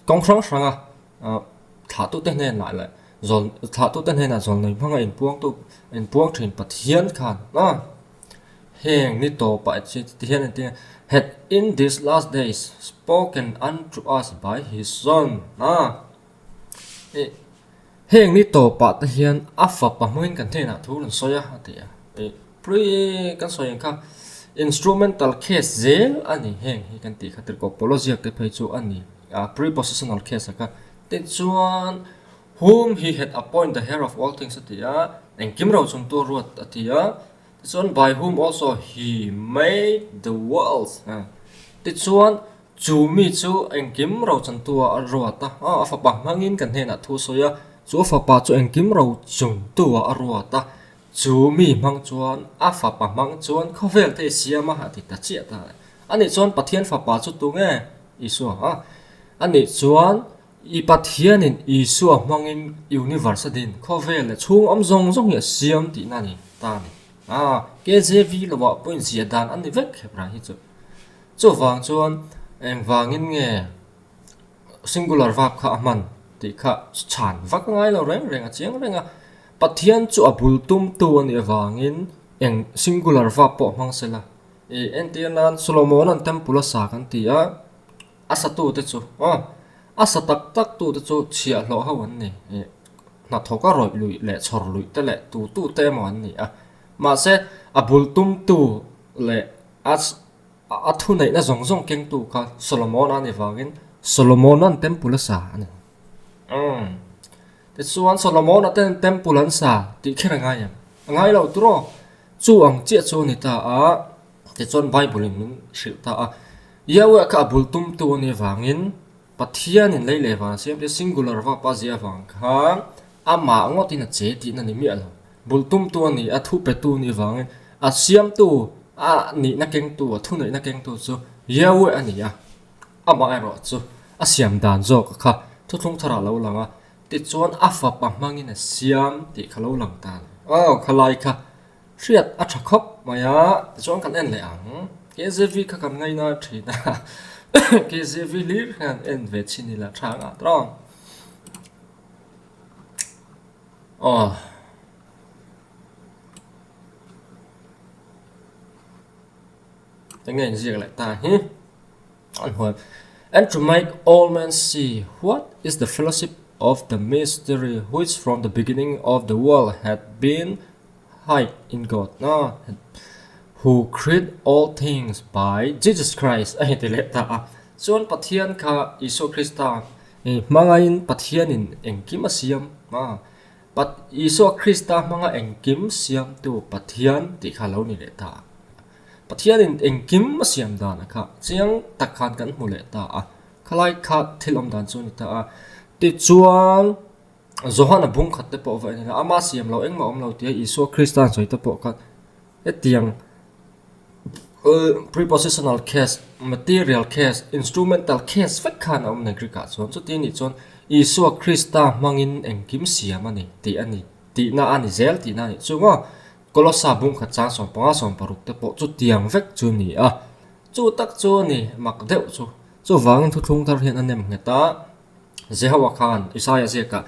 [SPEAKER 1] kawng hrang hranga thlahtute hnenah leh Zawl thlahtute hnenah zawlnei hmanga inpuangtu inpuang thin Pathian khan a heng ni tawpah ti hian an ti a had in these last days spoken unto us by his son a ih heng ni tawpah te hian a fapa hmangin kan hnenah thu rawn sawi a a ti a ih pre kan sawi ang kha instrumental case zel a ni heng hi kan tih kha tirhkoh pawla ziak te phei chu a ni a prepositional case a kha tichuan. Whom he had appoint the heir of all things a ti a, engkim ro chung tu ruat a ti a, tichuan by whom also he made the worlds a, tichuan chu mi chu engkim ro chan tu ah a ruat a, aw a fapa hmangin kan hnenah thu sawi a, chu a fapa chu engkim ro chung tu ah a ruat a, chu mi hmang chuan a fapa hmang chuan khawvel te i siam a a ti ta chiah ta a nih chuan Pathian fapa chu tunge Isua a, a nih chuan I Pathianin Isua hmangin universe a din, khawvel leh chhung awm zawng zawng hi a siam tihna a ni ta a ni. A, KJV lovah pawhin ziah dan a ni vek khep rang hi chu. Chuvang chuan engvangin nge singular verb kha a hman tih kha chhan vak a ngai lo reng reng a chiang reng a. Pathian chu a bul tumtu a nih avangin eng singular verb pawh hmang sela. I entir nan Solomona'n temple a sa kan ti a. A satute chu aw. A sa tak tak tute chu chhiahhlawh ho an ni. Hnathawka rawih luih leh chhawr luih te leh tu tu te emaw an ni a. Mahse, a bul tumtu leh a a thuneihna zawng zawng kengtu kha Solomon-a a nih vangin Solomon-a'n temple a sa a ni. Umm. Tichuan Solomon-a ten temple an sa tih kher a ngai em? A ngai lo tur aw. Chu ang chiah chu a ni ta a, tichuan Bible-in min hrilh ta a. Yahweh kha a bul tumtu a nih vangin Pathianin lei leh vang a siam te singular vak a ziah avang khan amah ngawtin a che tihna ni miah lo. Bul tumtu a ni a, thu petu a nih vangin a siamtu a nihna kengtu, a thuneihna kengtu chu Yahweh a ni a. Amah erawh chu a siam dan zawk kha thuthlung tharah a lo lang a, tichuan a fapa hmangin a siam tih kha lo lang ta a ni. Aw khalai kha Hriat a tha khawp mai a, tichuan kan en leh ang. KJV kha kan ngaina thin a, KJV hlir hian en ve chhin ila tha ang a tawng. Aw. Enge inziak leh ta hi? An huai. And to make all men see what is the fellowship of the mystery which from the beginning of the world had been hide in God na who create all things by Jesus Christ a heti leh ta a. Chuan Pathian kha Isua Krista hmangaiin Pathianin engkim a siam a, Isua Krista hmanga engkim siamtu Pathian tih kha a lo ni leh ta a. Pathianin engkim a siam dan a kha chiang tak khan kan hmu leh ta a, khalai kha thil awm dan chu a ni ta a. Tichuan. Johana bung khat te pawh va en ila, ama siam lo engmah awm lo tia Isua Krista an sawi te pawh kha hetiang prepositional case, material case, instrumental case vek khan a awm nei Greek ah chuan. Chuti anih chuan Isua Krista hmangin engkim siam a ni tih a ni tihna a ni zel tihna a nih chu maw? Kolosa bung khat chang 15 16 te pawh chutiang vek chu a ni a. Chu tak chu a ni mak deuh chu. Chuvangin thuthlung thar hian a nem nghet a. Jehovah khan Isaiah ziakah,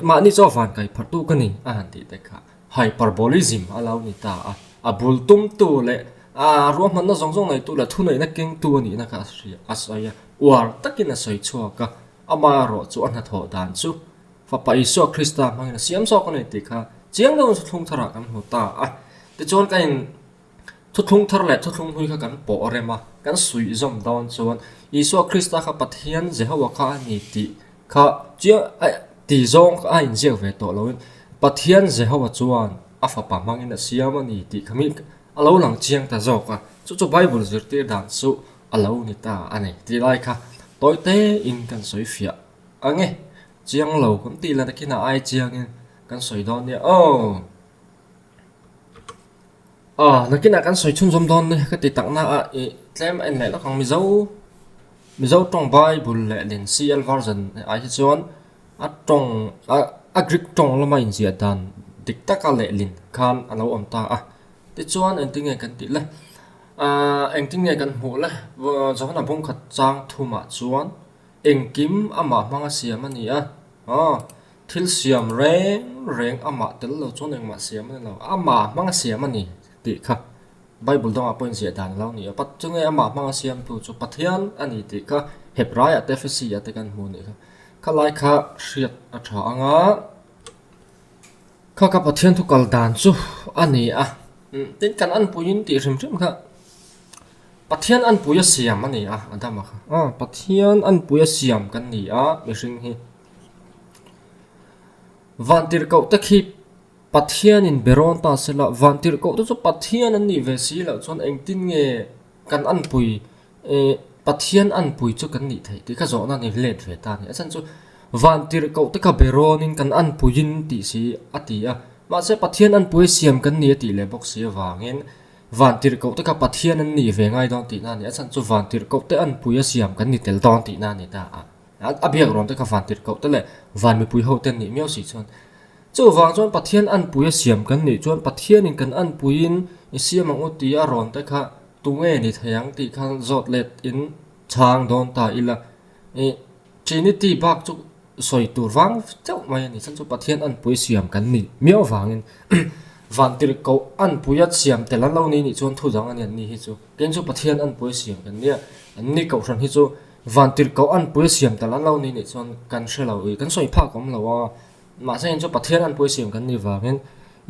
[SPEAKER 1] Mahni chu a van kai pharhtu ka ni, a han tih te kha hyperbolism a lo ni ta a. A bul tumtu leh a ruahmanna zawng zawng neitu leh thuneihna kengtu a nihna kha a sawi a, uar takin a sawi chhuak a. Amaherawh chu a hnathawh dan chu Fapa Isua Krista hmangin a siam zawk a ni tih kha chiang deuhin thuthlung tharah kan hmu ta a. Tichuan ka in. Thuthlung thar leh thuthlung hlui kha kan pawh rem a, kan suih zawm dawn chuan Isua Krista kha Pathian Jehovah kha a ni tih kha chiang ti zawng a inziak ve tawh loin Pathian Jehovah chuan a fapa hmangin a siam a ni tih kha mi a lo lang chiang ta zawk a, chu chu Bible zirtir dan chu a lo ni ta a ni tih lai kha tawi tein kan sawi fiah ang e, chiang lo kan tih la nakinah ai chiangin kan sawi dawn nia aw. Aw nakinah kan sawi chhunzawm dawn ni ka ti takna a ih tlem a en leh lawk ang Mizo Mizo tawng Bible leh lin CL version ah hi chuan a tawng a a Greek tawng lama inziah dan dik taka lehlin khan a lo awm ta a tichuan engtin nge kan tih le ahh engtin nge kan hmuh le Johana bawngkhat chang thumah chuan engkim amah hmanga siam a ni a aw. Thil siam reng reng amah tel lo chuan engmah siam a ni lo, amah hmanga siam a ni tih kha Bible dangah pawhin ziah dan a lo ni a, chunge amah hmanga siamtu chu Pathian a ni tih kha Hebraiah te Efesiah te kan hmu a nih kha. Khalai kha hriat a tha ang a, kha kha Pathian thu kal dan chu a ni a, tin kan anpuiin tih hrim hrim kha Pathian anpui a siam a ni a, Adama kha, aw Pathian anpui a siam kan ni a mihring hi. Vantirhkoh te khi Pathianin be rawn ta se la, vantirhkoh te chu Pathian an nih ve si loh chuan engtin nge kan anpui eh Pathian anpui chu kan nih theih tih kha zawhna ni let ve ta a ni. A chhan chu vantirhkoh te kha be rawnin kan anpuiin tih si a ti a, mahse Pathian anpui siam kan ni a tih leh bawk si avangin vantirhkoh te kha Pathian an nih ve ngai dawn tihna a ni. A chhan chu vantirhkoh te anpui a siam kan ni tel dawn tihna a ni ta a. A biak rawn te kha van tirhkoh te leh van mipui ho te an nih miau si chuan. Chuvang chuan Pathian anpui a siam kan nih chuan Pathianin kan anpuiin i siam ang u tih a rawn te kha tunge ni thei ang tih kha zawt let in chhang dawn ta ila. I Trinity bak chu sawi tur vang chauh mai a ni. Chhan chu Pathian anpui siam kan nih miau vangin van tirhkoh anpui a siam tel an lo ni nih chuan thu dang a ni an ni hi chu. Kei chu Pathian anpui siam kan nia, an ni kohhran hi chu. Vantirhkoh anpui siam tal an lo ni nih chuan kan hre lo ih kan sawi phak awm lo a, mahse in chu Pathian anpui siam kan nih vangin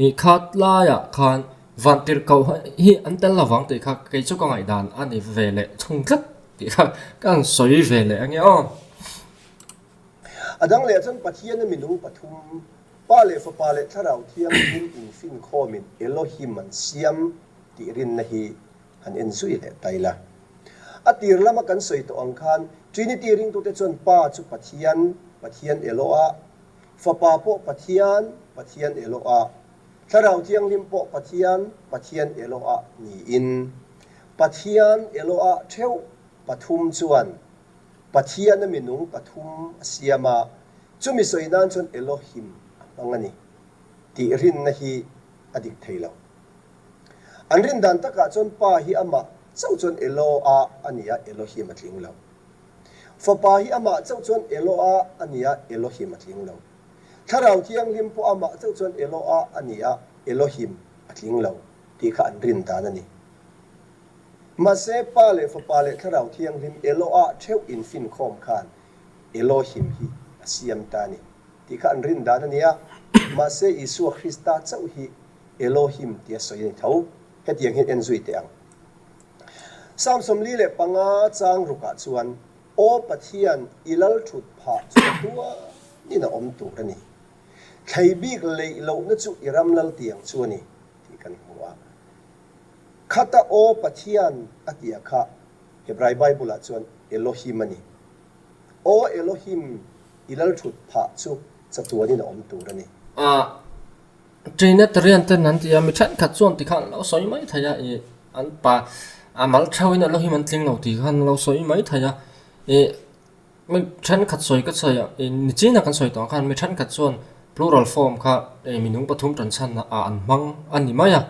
[SPEAKER 1] ih khat laiah khan Vantirhkoh hi an tel lo vang tih kha kei chu ka ngaihdan a ni ve leh thung tlat tih kha ka han sawi ve leh ange aw.
[SPEAKER 2] A dang leh chuan Pathiana minung pathum, Pa leh Fapa leh Thlarau Thianghlim infinkhawmin Elohim an siam tih rinna hi han en zui leh ta ila. A tir lama kan sawi tawh ang khan Trinity ringtute chuan Pa chu Pathian, Pathian Eloah, Fapa pawh Pathian, Pathian Eloah, Thlarau Thianghlim pawh Pathian, Pathian Eloah niin Pathian Eloah theuh pathum chuan Pathiana minung pathum a siam a, chumi sawi nan chuan Elohim a hmang a ni tih rinna hi a dik thei lo. An rin dan takah chuan Pa hi amah chauh chuan Eloah a ni a, Elohim a tling lo. Fapa hi amah chauh chuan Eloah a ni a, Elohim a tling lo. Thlarau Thianghlim pawh amah chauh chuan Eloah a ni a, Elohim a tling lo tih kha an rin dan a ni. Mahse, Pa leh Fapa leh Thlarau Thianghlim Eloah theuh infinkhawm khan Elohim hi a siam ta a ni tih kha an rin dan a ni a. Mahse, Isua Krista chauh hi Elohim tia sawi a ni tho. Hetiang hian en zui teh ang. Psalm 45 chang rukah chuan, Aw Pathian, i lal thut phah chu ka tuanin a awm tur a ni. Thlei bik leih lohna chu i ram lal tiang chu a ni tih kan hmu a. Khata Aw Pathian a tia kha Hebrai Bible-ah chuan Elohim a ni. Aw Elohim, i lal thut phah chu chatuanin a awm tur a ni.
[SPEAKER 1] A Trinitarian ten an ti a, mi thenkhat chuan tikhan an lo sawi mai thei a, ih an pa a mal theuhin Elohim an tling lo tih khan an lo sawi mai thei a, ih Mi thenkhat sawi ka sawi a, ih nichin a kan sawi tawh ang khan mi thenkhat chuan plural form kha ih minung pathum tan chhan ah an hmang a ni mai a,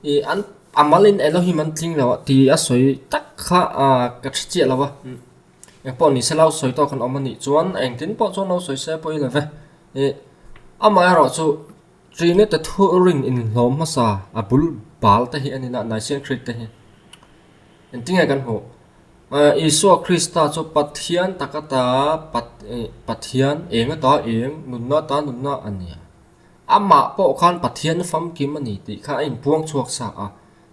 [SPEAKER 1] ih an a malin Elohim an tling lo a tih a sawi tak kha ah ka hre chiah lo a, engpawh ni se lo sawi tawk an awm a nih chuan engtin pawh chuan lo sawi se pawh i lo ve, ih amaherawh chu Trinity thurin inhlawm hmasa a bul bal te hi a ni na Nicene Creed te hi. Engtinge kan hmuh? Isua Krista chu Pathian tak ata Pathian eng ata eng, nunna ata nunna a ni a. Amah pawh khan Pathian famkim a ni tih kha a inpuang chhuak sa a.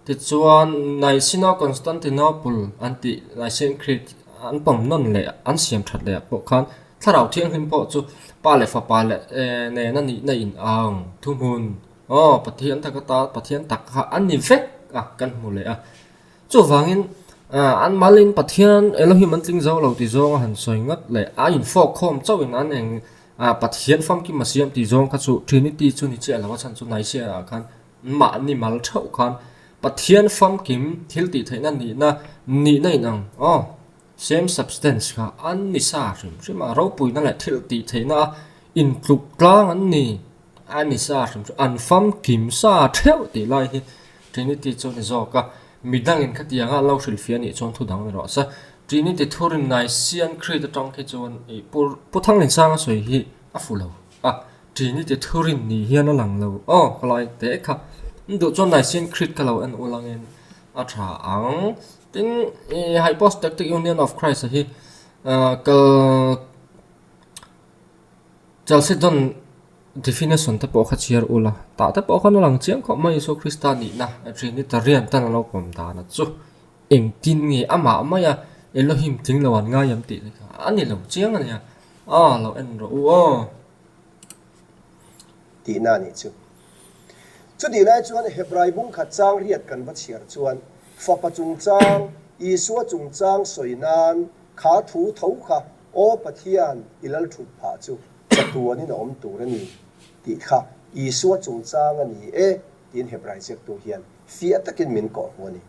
[SPEAKER 1] Tichuan, Niceno-Constantinople an tih Nicene Creed an pawm nawn leh an siam that leh ah pawh khan Thlarau Thianghlim pawh chu Pa leh Fapa leh nena nihna in ang thuhmun Aw, Pathian tak ata Pathian tak kha a ni vek a kan hmu leh a. Chuvangin an malin Pathian Elohim an tling zo lo tih zawng a han sawi ngawt leh a infawk khawm chauhin an eng Pathian famkim a siam tih zawng kha chu Trinity chu ni chiah lo a chhan chu Nicaea ah khan mahni mal theuh khan Pathian famkim thil tih theihna nihna nihna inang aw same substance kha an ni sa hrim hrim a ropuina leh thil tih theihna a intluk tlang an ni. A ni sa hrim hrim, an famkim sa theuh tih lai hi Trinity chu a ni zawk a, midangin khatianga an lo hrilhfiah anih chuan thu dang ni rawh se. Trinity thurin Nicene Creed atang khi chuan ih Pu Pu Thanglinsanga sawi hi a fu lo a, Trinity thurin ni hian a lang lo aw ka lai teh kha. An duh chuan Nicene Creed ka lo en ul angin a tha ang. Tin, ih Hypostatic Union of Christ a hi kal Chalcedon definition te pawh kha chhiar ula, tah te pawh khan a lang chiang khawp mai Isua Krista nihna Trinitarian tan a lo pawm dan a chu engtin nge amah maia Elohim tling lo an ngai am tih te kha a ni lo chiang a nia, a lo en rawh u aw.
[SPEAKER 2] Tihna a nih chu. Chutih lai chuan Hebrai bungkhat chang riat kan va chhiar chuan Fapa chungchang, Isua chungchang sawi nan kha thu tho kha Aw Pathian, i lal thut phah chu chatuanin a awm tur a ni tih kha Isua chungchang a ni e tiin Hebrai ziaktu hian fiah takin min kawh hmu a ni.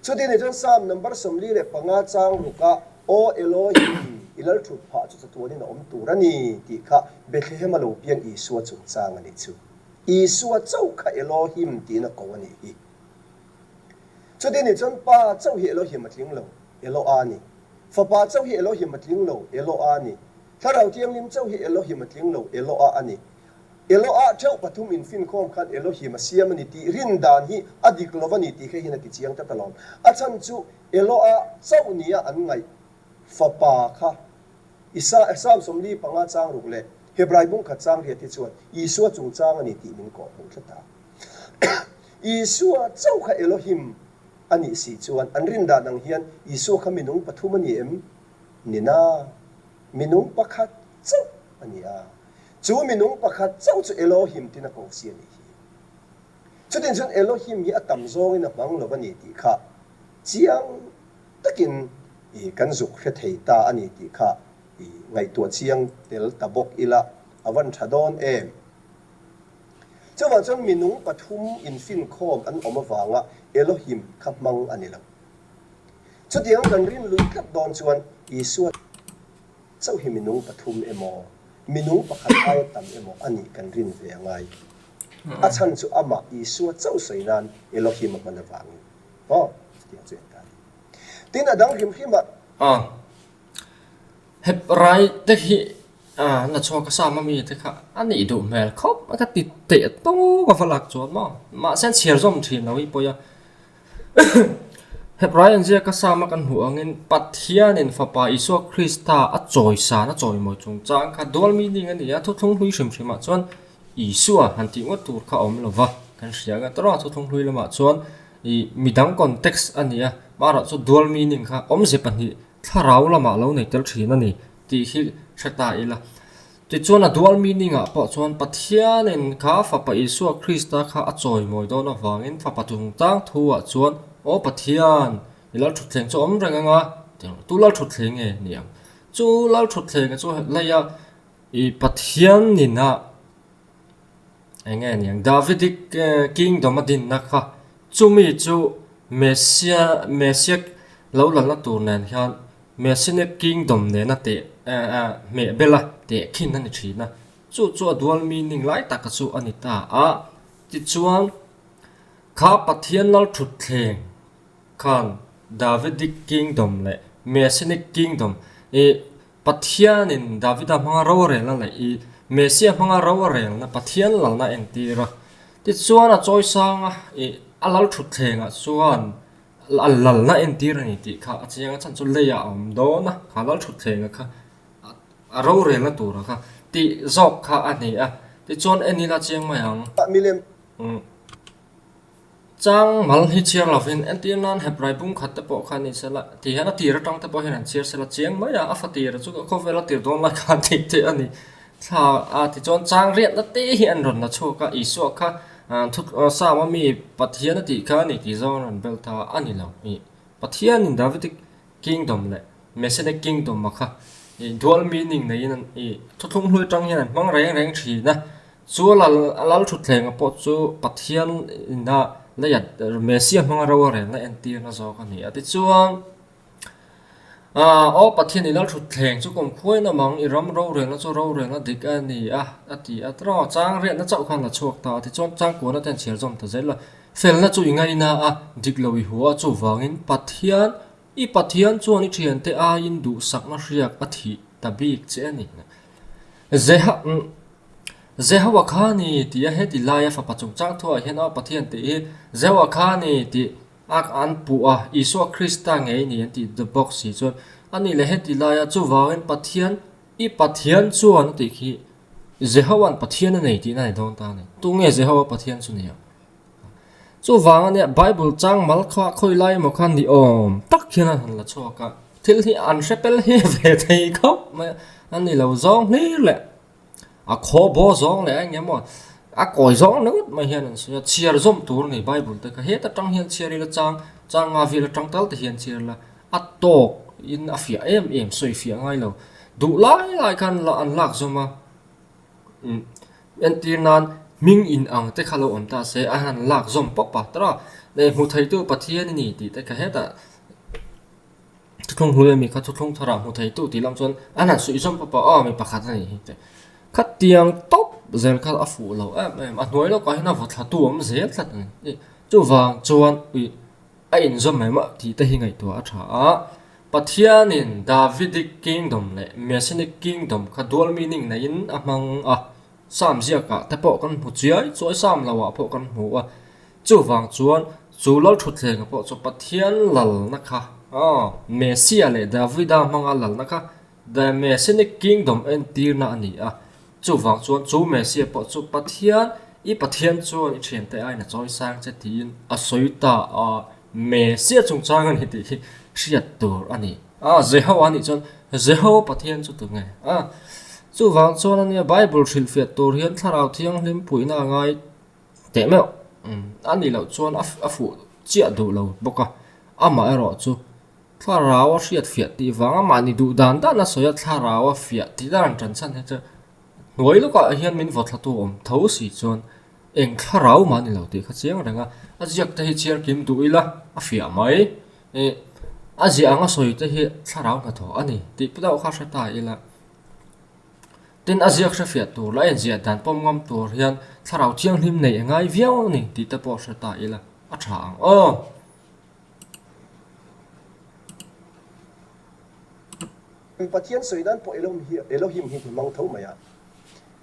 [SPEAKER 2] Chuti ni chuan Psalm number 45 chang rukah Aw Elohim, i lal thut phah chu chatuanin a awm tur a ni tih kha Bethlehem a lo piang Isua chungchang a nih chu. Isua chauh kha Elohim tiin a ko a nih hi. Chuti ni chuan Pa chauh hi Elohim a tling lo, Eloah a ni. Fapa chauh hi Elohim a tling lo, Eloah a ni. Thlarau Thianghlim chauh hi Elohim a tling lo, Eloah a ni. Eloah theuh pathum infinkhawm khan Elohim a siam a ni tih rin dan hi a dik lo a ni tih kha hian a ti chiang tlat alawm. A chhan chu Eloah chauh nia an ngaih fapa kha Isa Psalm 45 chang ruk leh Hebrai bung khat chang riat hi chuan Isua chungchang a ni tih min kawhhmuh tlat a. Isua chauh kha Elohim a nih si chuan an rin dan ang hian Isua kha minung pathum a ni em? Ni na, minung pakhat chauh a ni a. Chu minung pakhat chauh chu Elohim tin a ko si a nih hi. Chutin chuan Elohim hi a tam zawngin a hmang lo a ni tih kha chiang takin i kan zuk hre thei ta a ni tih kha i ngaihtuah chiang tel ta bawk ila a van tha dawn em? Chuvang chuan minung pathum infinkhawm an awm avanga Elohim kha hmang a ni lo. Chutiang kan rin lui tlat dawn chuan Isua chauh hi minung pathum emaw, minung pakhat aia tam emaw a nih kan rin ve a ngai. A chhan chu amah Isua chauh sawi nan Elohim a hman avangin. Aw, chutiang chu en ta a ni. Tin, a dang hrim hrim a.
[SPEAKER 1] A, Hebrai te hi a la chhuak a Sama mi te kha a nih duh hmel khawp a ka ti teh tawk a va lak chuan maw mahse an chhiar zawm thin lo hi pawi a. Hebrai an ziak a Sama kan hmuh angin Pathianin Fapa Isua Krista a chawisan a chawimawi chungchang kha dual meaning a ni a, thuthlung hlui hrim hrimah chuan Isua han tih ngawt tur kha a awm lo va kan hria ang a, tawrh a thuthlung hlui lamah chuan Ih, midang context a ni a, marawh chu dual meaning kha awmze pahnih thlarau lamah lo nei tel thin a ni tih hi hre ta ila. Tichuan a dual meaning ah pawh chuan Pathianin kha Fapa Isua Krista kha a chawimawi dawn avangin Fapa chungchang thu ah chuan Aw Pathian, i Lalthutthleng chu awm reng anga, tu Lalthutthleng nge ni ang? Chu Lalthutthleng chu leia ih Pathianin a Eng nge niang Davidic Kingdom a dinna kha chumi chu Messia Messiah lo lalna tur nen hian Messianic Kingdom nena teh hmeh bel a teh khin a ni thin a, chu chu a dual meaning lai taka chu a ni ta a, tichuan kha Pathian Lalthutthleng khan Davidic Kingdom leh Messianic Kingdom ih Pathianin Davida hmanga ro a relna leh i Messia hmanga ro a relna Pathian lalna a entir a. Tichuan a chawi sang a, i a lal thutthlengah chuan a lalna entir a ni tih kha a chiang a, chhan chu leiah a awm dawn a, kha lal thutthlengah kha a ro relna tura kha tih zawk kha a ni a. Tichuan en ila chiang mai ang.
[SPEAKER 2] Milem.
[SPEAKER 1] Chang mal hi chhiar lovin entir nan Hebrai bung khat te pawh kha ni sela ti hian a tir atang te pawh hian an chhiar sela chiang mai a, a fa tir chu khawvel a tir dawn lai khan tih te a ni. Thla a tichuan chang riatna te hi an rawn la chhuak a, Isua kha thu Psalm a mi Pathian a tih kha a ni tih zawng an rawn bel ta a ni lo. Ih Pathianin Davidic Kingdom leh Messianic Kingdom a kha ih dual meaning neiin an ih thuthlung hlui atang hian an hmang reng reng thin a. Chu lal a lal thutthleng pawh chu Pathian ina leia Messia hmanga ro a relna entirna zawk a ni a. Tichuan, Aw Pathian i lal thutthleng chu kum khuain awm ang, i ram rorelna chu rorelna dik a ni a, a ti a. Tiraw, chang riatna chauh khan la chhuak ta a. Tichuan, changkuana te an chhiar zawm ta zel a. Felna chu i ngaina a, dik lo i hua a, chuvangin Pathian, i Pathian chuan i thiante aiin duhsakna hriak a thih ta bik che a ni. Zeha. Jehovah kha ni tih a heti laia fapa chungchang thuah hian aw Pathian tih hi Jehovah kha ni tih a an puh a, Isua Krista ngei ni an tih bawk si chuan a nih leh heti laia chuvangin Pathian i Pathian chuan a tih khi Jehova'n Pathian a nei tihna a ni dawn ta a ni. Tunge Jehovah Pathian chu ni ang? Chuvang a nia Bible chang mal kha khawi lai emaw khan ni awm tak hian an han la chhuak a, thil hi an hre pel hi ve thei khawp mai a, a ni lo zawng hlir leh a khaw baw zawng leh eng emaw a kawi zawng ringawt mai hian an sawi a, chhiar zawm tur a ni Bible te kha heta tang hian chhiar ila chang chang nga vel atang tal te hian chhiar ila a tawk in a fiah em em sawi fiah ngai lo duh lai lai khan an lak zawm a. Entir nan hming in ang te kha lo awm ta se a han lak zawm pawp a tawrh a, leh hmu theitu Pathian i ni tih te kha hetah thuthlung hlui ami kha thuthlung tharah hmu theitu tih lam chuan an han suih zawm pawp a aw mi pakhat a nih hi tih khatiang tawp zel kha a fuh lo em em a hnuai lawkah hian a vaw thla tu awm zel tlat a ni chuvang chuan ih A inzawm em a tih te hi ngaihtuah a tha a, Pathianin Davidic Kingdom leh Messianic Kingdom kha dual meaning neiin a hmang a. Sam ziakah te pawh kan hmu chiai chuai Sam loah pawh kan hmu a. Chuvang chuan chu Lalthutthlenga pawh chu Pathian lalna kha, Messia leh Davida hmanga lalna kha The Messianic Kingdom entirna a ni a. Chuvang chuan chu Messia pawh chu Pathian, i Pathian chuan i thiante aiin a chawi sang che tiin a sawi ta a, Messia chungchang a ni tih hi hriat tur a ni. A, Jehoa nih chuan Jehoa Pathian chu tu nge? A, chuvang chuan a nia Bible hrilhfiah tur hian Thlarau Thianghlim puihna a ngai teh meuh. A nih loh chuan a fuh chiah duh lo bawk a, amah erawh chu Thlarau a hriat fiah tih vang a mahni duh dan dan a sawi a thlarau a fiah tih dan an tan chhan hi chu hnuai lawkah hian min vaw thlatu awm tho si chuan eng thlarau mah a ni lo tih kha chiang reng a, a ziak te hi chhiar kim duh ila a fiah mai. Ih a ziah ang a sawi te hi thlarau hnathawh a ni tih pawh kha hre ta ila. Tin a ziak hre fiah tur leh a inziah dan pawm ngam tur hian thlarau thianghlim nei a ngai viau a ni tih te pawh hre ta ila a tha ang aw.
[SPEAKER 2] Pathian sawi nan pawh Elohim hi Elohim hi hmang tho mai a.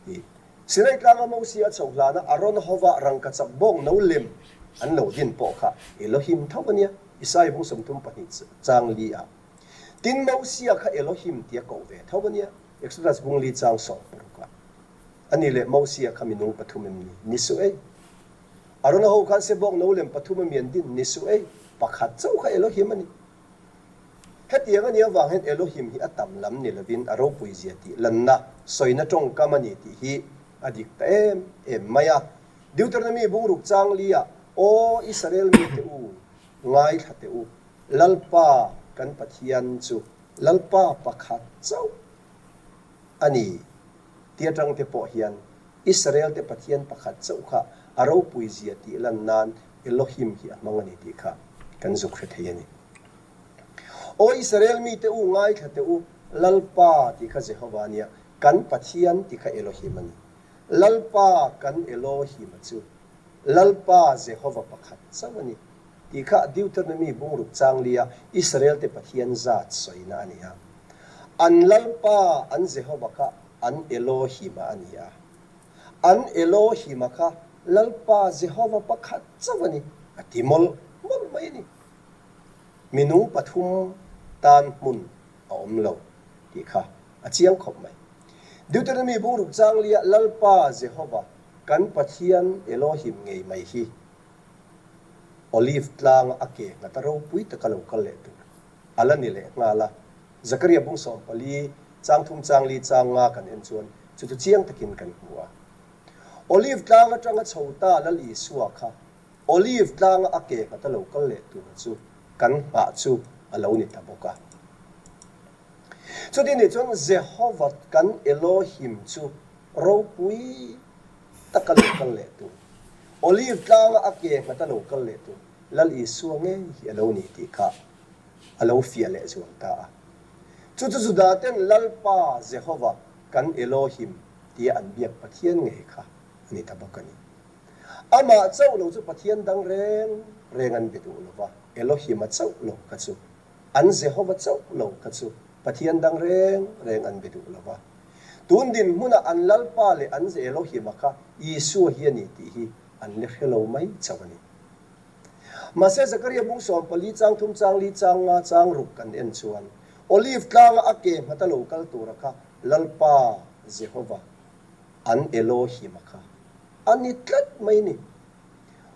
[SPEAKER 2] Ih Sinai tlanga Mosia a chhoh hlana Aron hova rangkachak bawng no lem an lo din pawh kha Elohim tho a nia, Isaiah bung 32 chang li ah. Tin Mosia kha Elohim tia koh ve tho a nia, Exodus bung li chang 16 ah. Ani leh Mosia kha minung pathum em ni? Ni suh ei. Arona ho khan sebawk no lem pathum a mian din ni suh ei, pakhat chauh kha Elohim a ni. Hetiang a nih avang hian Elohim hi a tam lam ni lovin a ropui zia tih lanna, sawina tawngkam a ni tih hi a dik ta em em mai a. Deuteronomy bungruk chang li-ah, Aw Israel mite u, ngaithla teh u, Lalpa kan Pathian chu Lalpa pakhat chauh a ni ti atangte pawh hian Israel-te Pathian pakhat chauh kha a ropui zia tih lan nan Elohim hi a hmang a ni tih kha kan zuk hre thei a ni. Aw Israel mite u, ngaithla teh u, Lalpa tih kha Jehova a nia, kan Pathian tih kha Elohim a ni. Lalpa kan Elohim-a chu Lalpa Jehova pakhat chauh a ni tih kha Deuteronomy bungruk changlia Israel-te Pathian zat sawina a ni a. An Lalpa an Jehova kha an Elohim-a a ni a. An Elohim-a kha Lalpa Jehova pakhat chauh a ni, a ti mawlh mawlh mai a ni. Minung pathum tan hmun a awm lo tih kha a chiang khawp mai. Deuteronomy bungruk changlia Lalpa Jehova kan Pathian Elohim ngei mai hi Olive tlanga a ke nghata ropui taka lo kal leh tur a la ni leh nghal a. Zakaria bung 14, chang thum chang li chang nga kan en chuan chu chu chiang takin kan hmu a. Olive tlang atanga chho ta Lal Isua kha Olive tlanga a ke nghata lo kal leh tur chu kan nghah chu a lo ni ta bawk a. Chuti nih chuan Jehova kan Elohim chu ropui taka lo kal leh tur, Olive tlanga a ke nghata lo kal leh tur Lal Isua ngei hi a lo ni tih kha a lo fiah leh zual ta a. Chu chu Judaten Lalpa Jehova kan Elohim tia an biak Pathian ngei kha a ni ta bawk a ni. Amah chauh lo chu Pathian dang reng reng an be duh lo va, Elohim-a chauh lo kha chu, an Jehova chauh lo kha chu Pathian dang reng reng an be duh lo va. Tun dinhmunah an Lalpa leh an Elohim-a kha Isua hi a ni tih hi an la hre lo mai chauh a ni. Mahse Zakaria bung 14 chang thum chang li chang nga chang ruk kan en chuan Olive tlanga a ke nghata lo kal tura kha Lalpa Jehova an Elohim-a kha a ni tlat mai ni.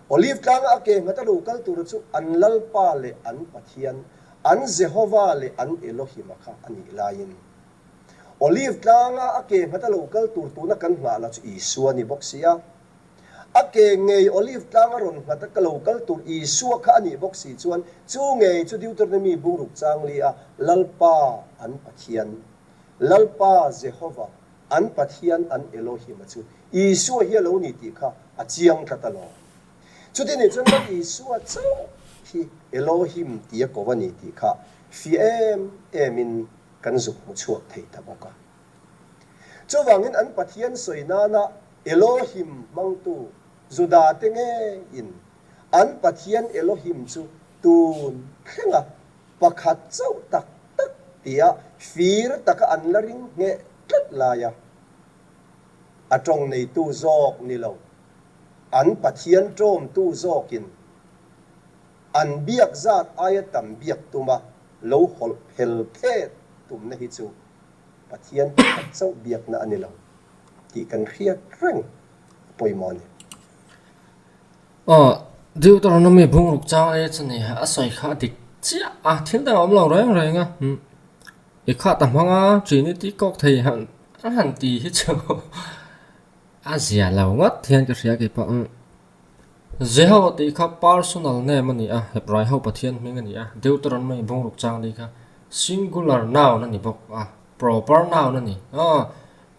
[SPEAKER 2] Olive tlanga a ke nghata lo kal tura chu an Lalpa leh an Pathian, an Jehova leh an Elohim-a kha a nih laiin Olive tlanga a ke nghata lo kal tur tuna kan nghah la chu Isua ni bawk si a. A ke ngei Olive tlanga rawn nghata ka lo kal tur Isua kha a nih bawk si chuan chu ngei chu Deuteronomy bungruk changli a Lalpa an Pathian, Lalpa Jehova an Pathian an Elohim-a chu Isua hi a lo ni tih kha a chiang tlat alawm. Chuti nih chuan Lal Isua chauh hi Elohim tia ko a ni tih kha fiah em emin kan zuk hmu chhuak thei ta bawk a. Chuvangin an Pathian sawi nana Elohim hmangtu Juda-te ngeiin an Pathian Elohim chu tun thlenga pakhat chauh tak tak tia fir taka an la ring ngheh tlat lai a. A tawng neitu zawk ni lo, an Pathian tawmtu zawkin an biak zat aia tam biak tuma lo hawlh phel phet tumna hi chu Pathian pakhat chauh biakna a ni lo tih kan hriat reng a pawimawh a ni.
[SPEAKER 1] Aw, Deuteronomy bungruk chang e chu ni a sawi kha a dik chiah a, thil dang a awm lo reng reng a. I khat a hmang a, Trinity kawk thei han a han ti hi chu a zia lo ngawt hian ka hria keipawh. Jehovah tih kha personal name a ni a, Hebrai ho Pathian hming a ni a, Deuteronomy bungruk chang li kha singular noun a ni bawk a, proper noun a ni. Aw,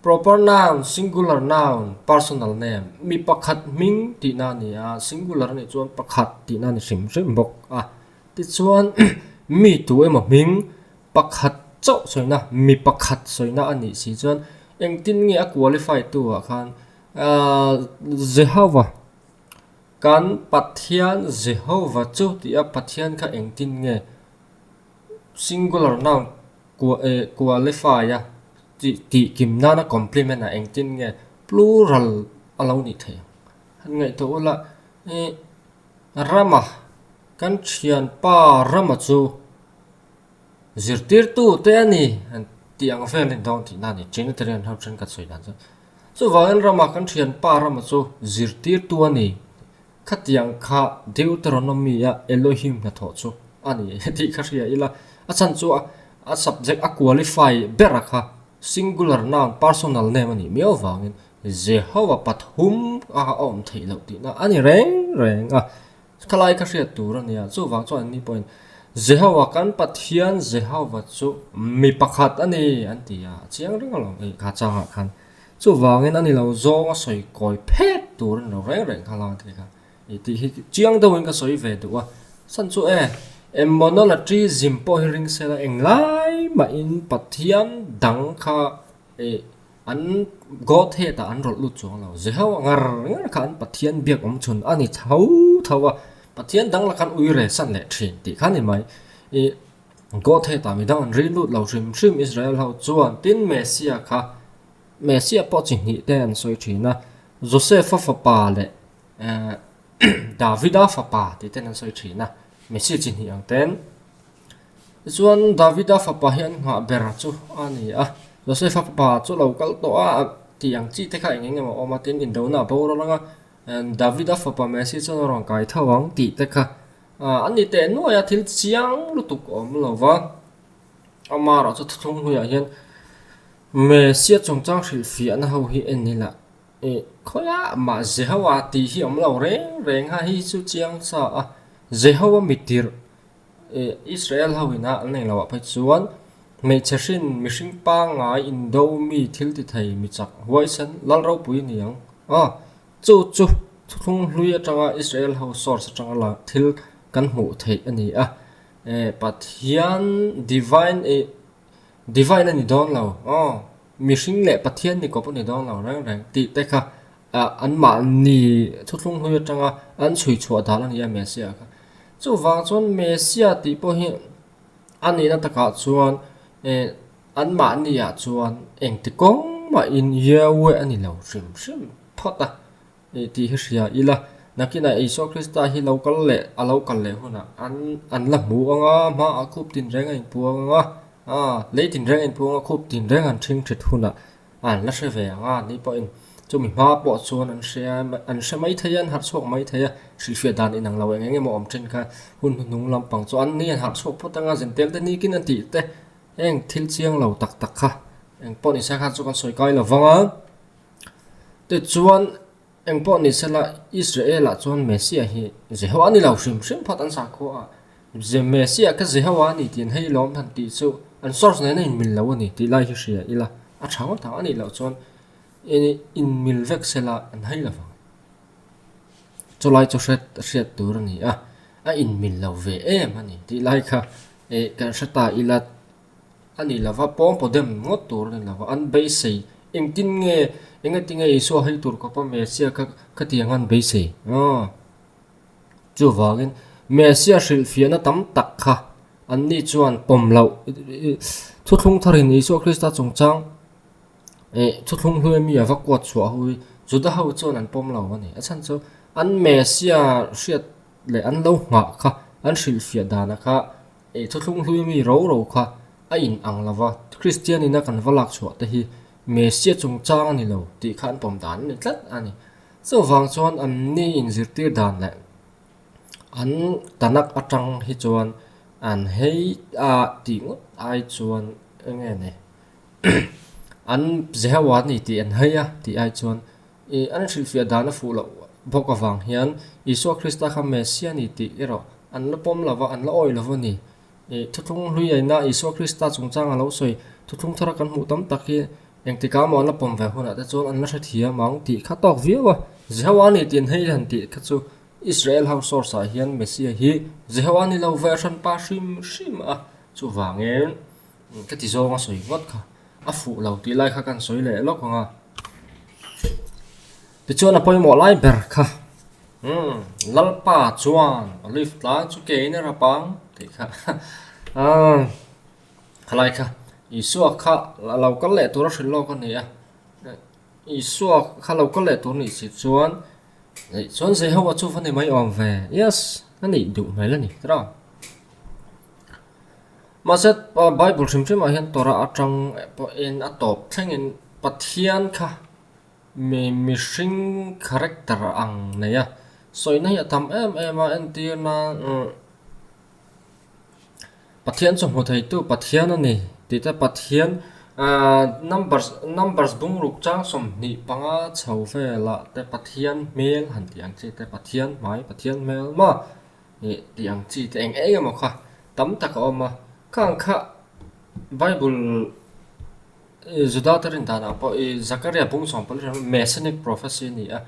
[SPEAKER 1] proper noun, singular noun, personal name, mi pakhat hming tihna a ni a, singular a nih chuan pakhat tihna a ni hrim hrim bawk a. Tichuan, mi tu emaw hming pakhat chauh sawina, mi pakhat sawina a nih si chuan engtin nge a qualify tu ah khan Jehovah, kan Pathian Jehovah chu tih a Pathian kha engtin nge singular noun qualify a tih tih kim nana complement ah engtin nge plural a lo nih theih ang. Han ngaihtuah ula ih Rama kan thianpa Rama chu Zirtirtu te a ni an tih ang vel a ni dawn tihna a ni. Trinitarian ho thenkhat sawi dan chuan. Chuvangin rama kan thianpa rama chu zirtirtu a ni. Khatiang kha Deuteronomy a Elohim hnathawh chu a ni tih kha hria ila. A chhan chu a subject a qualify ber a kha singular noun personal name a nih miau vangin Jehovah pathum a awm theih loh tihna a ni reng reng a. Khalai ka hriat tur a nia, chuvang chuan anni pawhin Jehovah kan Pathian Jehovah chu mi pakhat a ni an ti a, a chiang reng alawm ei kha changah khan. Chuvangin a ni lo zawng a sawi kawi phet tur a ni lo reng reng kha la ti kha i tih hi chiang deuhin ka sawi ve duh a. Chhan chu e, Emmonolatrism pawh hi ring sela englai mahin Pathian dang kha i An Godhead ah an rawlh lut chuang lo. Jehovah ngar ngar kha an Pathian biak awm chhun a ni tho tho a, Pathian dang la khan ui re san leh thin tih kha ni mai. I Godhead ah midang an ri lut lo hrim hrim Israel ho chuan tin Messiah kha Messiah pawh chi hnih te an sawi thin a, Joseph-a fapa leh Davida fapa tih ten an sawi thin a, Messiah chi hnih ang ten. Tichuan, Davida fapa hi an nghah ber chu a ni a, Josefa fapa chu lo kal tawh a tih ang chi te kha eng eng emaw a awm a, tin indona a boral ang a, Davida fapa Messi chuan a rawn kai tho ang tih te kha a ni teh nuai a, thil chiang lutuk a awm lo va, amaherawh chu thuthlung hnuaiah hian Messia chungchang hrilhfiahna ho hi en ila ih khawiah mah Jehovah tih hi a awm lo reng reng a, hei chu chiang sa a, Jehovah mitirh Israel ho ina an nei loh ah phei chuan hmeichhe hrin mihring pangngai indo mi thil ti thei mi chak huaisen lal ropui a ni ang a chu chu thuthlung hlui atanga Israel ho source atanga la thil kan hmuh theih a ni a Pathian divine ih divine a ni dawn lo aw mihring leh Pathian ni kawp a ni dawn lo reng reng tih te kha ah anmahni thuthlung hlui atanga an chhui chhuah dan a ni a Messiah kha. Chuvang chuan Messiah tih pawh hi a nihna takah chuan eh anmahni ah chuan engti kawng mahin Yahweh a ni lo hrim hrim phawt a eh tih hi hria ila. Nakinah Isua Krista hi lo kal leh a lo kal leh hunah an an la hmu ang a, hmaah khup tinreng a inpuang ang a, ah lei tinreng a inpuang a, khup tinreng an ṭhing ṭhit hunah An la hre ve ang a, ni pawhin chumi hma pawh chuan an hre a, an hre mai thei a, an harh chhuak mai thei a, hrilhfiah dan inang lo eng eng emaw awm thin kha hun hnuhnung lampang chu an ni an harh chhuak phawt ang a, zentel te nikin an tih te heng thil chiang lo tak tak kha eng pawh ni se kha chu kan sawi kai lo vang a, tichuan. Eng pawh ni sela, Israel-ah chuan Messiah hi Jehovah a ni lo hrim hrim phawt an sakhua a. Messiah kha Jehovah a ni tih an hei lawm han tih chu an source nena inmil lo a ni tih lai hi hria ila a tha ngawt ang. A nih loh chuan inmil vek sela an hei lo vang. Chulai chu hriat hriat tur a ni a, a inmil lo ve em a ni tih lai kha kan hre ta ila. A ni lova, pawngpaw dem ngawt tur a ni lova, an beisei. Engtin nge, engati nge Isua hei tur khawpa Messiah kha khatiang an beisei? Aw. Chuvangin, Messiah hrilhfiahna tam tak kha anni chuan pawm loh, thuthlung tharin Isua Krista chungchang. Ih thuthlung hluai mi a va kuat chhuah ho hi Juda ho chuan an pawm lo a ni. A chhan chu an Messia hriat leh an lo nghah kha an hrilhfiah dana kha ih thuthlung hlui mi ro ro kha a in ang lo va, Kristian ina kan va lak chhuah te hi Messia chungchang a ni lo tih kha an pawm dan a ni tlat a ni. Chuvang chuan an ni inzirtir dan leh an Tanakh atang hi chuan an hei a tih ngawt ai chuan eng nge ni an Jehovah a ni tih an hei a tih ai chuan ih an hrilhfiah dan a fuh loh bawk avang hian Isua Krista kha Messia a ni tih erawh an la pawm lo va an la awih lo va ni. Ih thuthlung hlui aina Isua Krista chungchang a lo sawi thuthlung thara kan hmuh tam tak hi engtikah maw an la pawm ve hunah te chuan an la hrethiam ang tih kha tawk viau a. Jehovah a ni tih an hei han tih kha chu Israel ho source ah hian Messia hi Jehovah a ni lo ve hranpa hrim hrim a, chuvangin ka ti zawng a sawi ngawt kha a fuh lo tih lai kha kan sawi leh lawk ang a. Tichuan a pawimawh lai ber kha umm Lalpa chuan Olive tlang chu kein a rap ang tih kha aaa khalai kha Isua kha a lo kal leh tur a hrilh lawk a ni a, Isua kha lo kal leh tur nih si chuan Eih chuan Jehovah chu va ni mai awm ve. Yes, a nih duh hmel a ni tira. Mahse Bible hrim hrimah hian Torah atang pawhin a tawp thlengin Pathian kha mi mihring character ang nei a sawina hi a tam em em a entir nan Pathian chu hmu theitu Pathian a ni tih te Pathian ahh numbers numbers bungruk chang 25 chho velah te Pathian hmel han tih ang chi te Pathian hmai Pathian hmel maw ih tih ang chi te eng eng emaw kha tam tak a awm a khang kha bible Juda te rin danah pawh i Zakaria bung sawm pawh hi Messianic prophecy a ni a,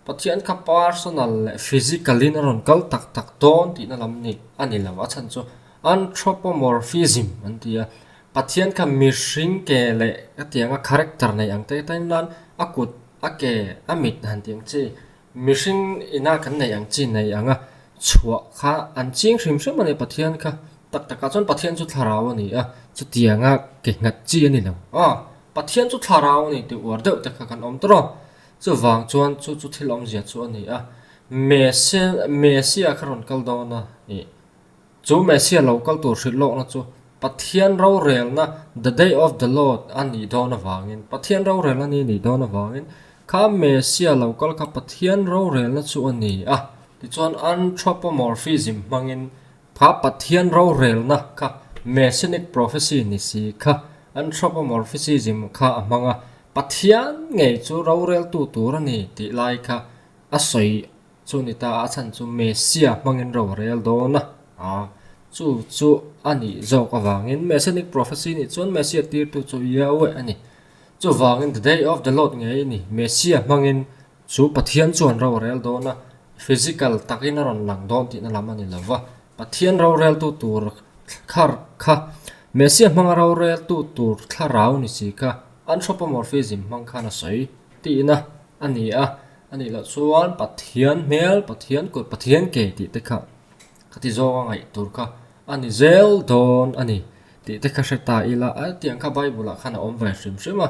[SPEAKER 1] Pathian kha personal leh physical in a rawn kal tak tak dawn tihna lam ni a ni lo. A chhan chu anthropomorphism an ti a, Pathian kha mihring ke leh ka ti ang a character nei ang te tain nan a kut, a ke, a mit han ti ang chi Mihring ina kan neih ang chi nei anga chhuah kha an ching hrim hrim a ni Pathian kha. Tak takah chuan Pathian chu thlarau a ni a, chutianga ke nghat chi a ni lo. Aw, Pathian chu thlarau a ni tih uar deuh te kha kan awm tawh a, chuvang chuan chu chu thil awmzia chu a ni a. Messiah Messiah kha rawn kal dawn a ih. Chu Messiah lo kal tur hrilh lawkna chu Pathian rorelna, the day of the Lord, a nih dawn avangin, Pathian rorelna ni nih dawn avangin, kha Messiah lo kal kha Pathian rorelna chu a ni a. Tichuan anthropomorphism hmangin kha Pathian rorelna kha Messianic prophecy ni si kha anthropomorphism kha a hmang a, Pathian ngei chu roreltu tur a ni tih lai kha a sawi Chu ni ta a chhan chu Messia hmangin ro a rel dawn a, a chu chu a nih zawk avangin Messianic prophecy nih chuan Messia tirtu chu Yahweh a ni. Chuvangin the day of the Lord ngei a ni, Messia hmangin chu Pathian chuan ro a rel dawn a, physical takin a rawn lang dawn tihna lam a ni lo va, Pathian roreltu tur thlar kha Messia hmanga roreltu tur thlarau ni si kha anthropomorphism hmang khan a sawi tihna a ni a. A nih loh chuan Pathian hmel, Pathian kut, Pathian ke tih te kha ka ti zawng a ngaih tur kha a ni zel dawn a ni tih te kha hre ta ila a tiang kha Bible ah khan a awm ve hrim hrim a.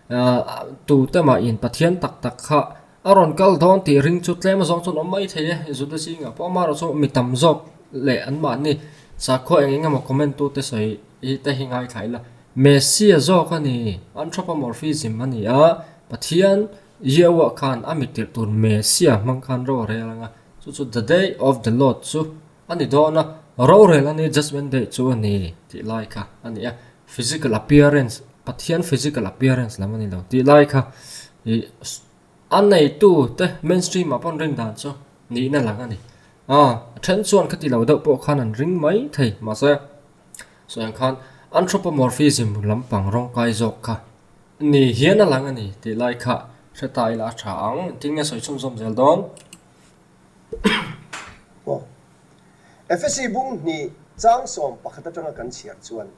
[SPEAKER 1] Ahh tute mah in Pathian tak tak kha a rawn kal dawn tih ring chu tlem a zawng chuan awm mai thei e Juda zingah pawh amaherawh chu mi tam zawk leh anmahni sakhua eng eng emaw comment tute sawi hi te hi ngaithla ila Messia zawk a ni anthropomorphism a ni a Pathian Yehowa khan a mi tirh tur Messiah hmang khan ro a rel ang a, chu chu the day of the Lord chu a ni dawn a, rorel a ni, judgement day chu a ni tih lai kha a ni a, physical appearance, Pathian physical appearance lam a ni lo tih lai kha ih a neitu te mainstream ah pawh an rin dan chu nihna lang a ni. Aw, a then chuan khati lo deuh pawh khan an ring mai thei mahse sawi ang khan anthropomorphism lampang rawngkai zawk kha Ni hian a lang a ni tih lai kha hre ta ila a tha ang. Engtin nge sawi chhunzawm zel dawn?
[SPEAKER 2] Aw. Efesi bung hnih chang 11 atanga kan chhiar chuan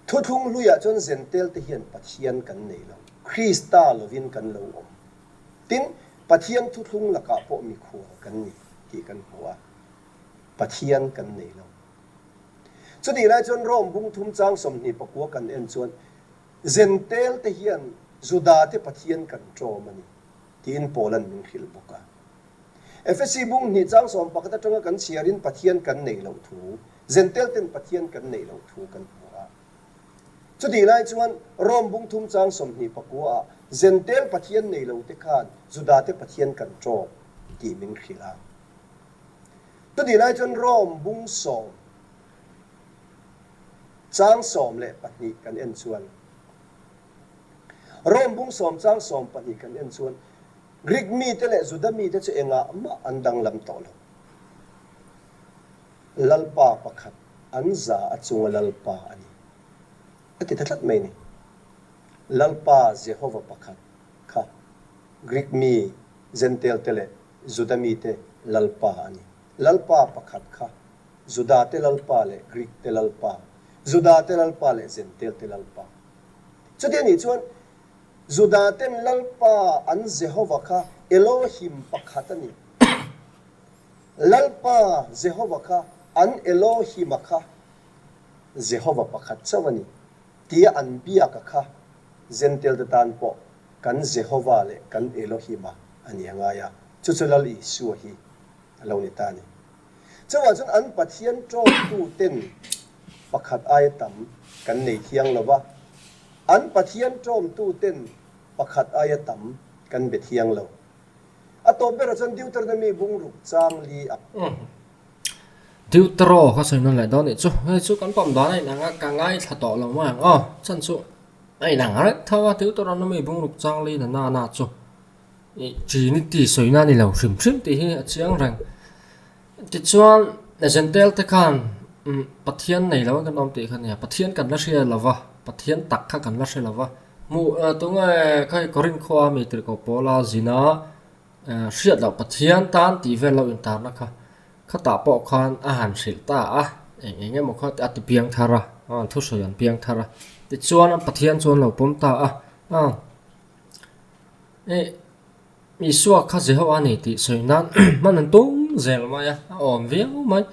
[SPEAKER 2] Thuthlung hluiah chuan Zentel te hian Pathian kan nei lo, Krista lovin kan lo awm. Tin, Pathian thuthlung lakah pawh mikhual kan ni tih kan hmu a, Pathian kan nei lo. Chutih lai chuan Rome bung thum chang 24 kan en chuan. Zentel te hian Juda te Pathian kan ṭawm a ni, tiin Paula'n min hrilh bawk a. Efesi bung hnih chang 11 aṭanga kan chhiarin Pathian kan neih loh thu, Zentel ten Pathian kan neih loh thu kan hmu a. Chutih lai chuan Rom bung thum chang 29 ah Zentel Pathian nei lo te khan Juda te Pathian kan ṭawm tih min hrilh a. Chutih lai chuan Rom bung sawm chang 12 kan en chuan Rom bung sawm chang 12 kan en chuan Greek mite leh Juda mite chu engah mah an danglam tawh lo. Lalpa pakhat an za a chunga Lalpa a ni. A ti ta tlat mai a ni. Lalpa Jehova pakhat kha Greek mi Jentail te leh Juda mite Lalpa a ni. Lalpa pakhat kha Juda te Lalpa leh Greek te Lalpa, Juda te Lalpa leh Jentail te Lalpa. Chuti a nih chuan Juda ten Lalpa an Jehova kha Elohim pakhat a ni. Lalpa Jehova kha an Elohim-a kha Jehova pakhat chauh a ni tia an biaka kha Jentail te tan pawh kan Jehova leh kan Elohim-a a ni a ngai a, chu chu Lal Isua hi a lo ni ta a ni. Chuvang chuan an Pathian tawngtu ten pakhat aia tam kan nei thiang lo va, an Pathian tawngtu ten pakhat aia tam kan be thiang lo. A tawp berah chuan Deuteronomy bung ruk chang li a.
[SPEAKER 1] Deutero ka sawi nawn leh dawn nih chu. Hei chu kan pawm dan a inang a, ka ngaithla tawh lo mai ang aw. Chan chu a inang reng tho a, Deuteronomy bung ruk chang li na na na chu ih Trinity sawi na a ni lo hrim hrim tih hi a chiang reng. Tichuan Jentail te khan umm Pathian nei lo in kan awm tih kha nia, Pathian kan la hria lo va, Pathian tak kha kan la hre lo va. Hmuh tunge kha hi Korinth khua mi tirhkoh pawla zina hriat loh Pathian tan tih vel lo intarna kha khatah pawh khan a han hrilh ta a, eng eng emaw kha a ti piang thar a, an thusawi an piang thar a, tichuan Pathian chu an lo pawm ta a, Isua kha Jehovah a ni tih sawi nan hman an tum zel mai a, a awm viau mai.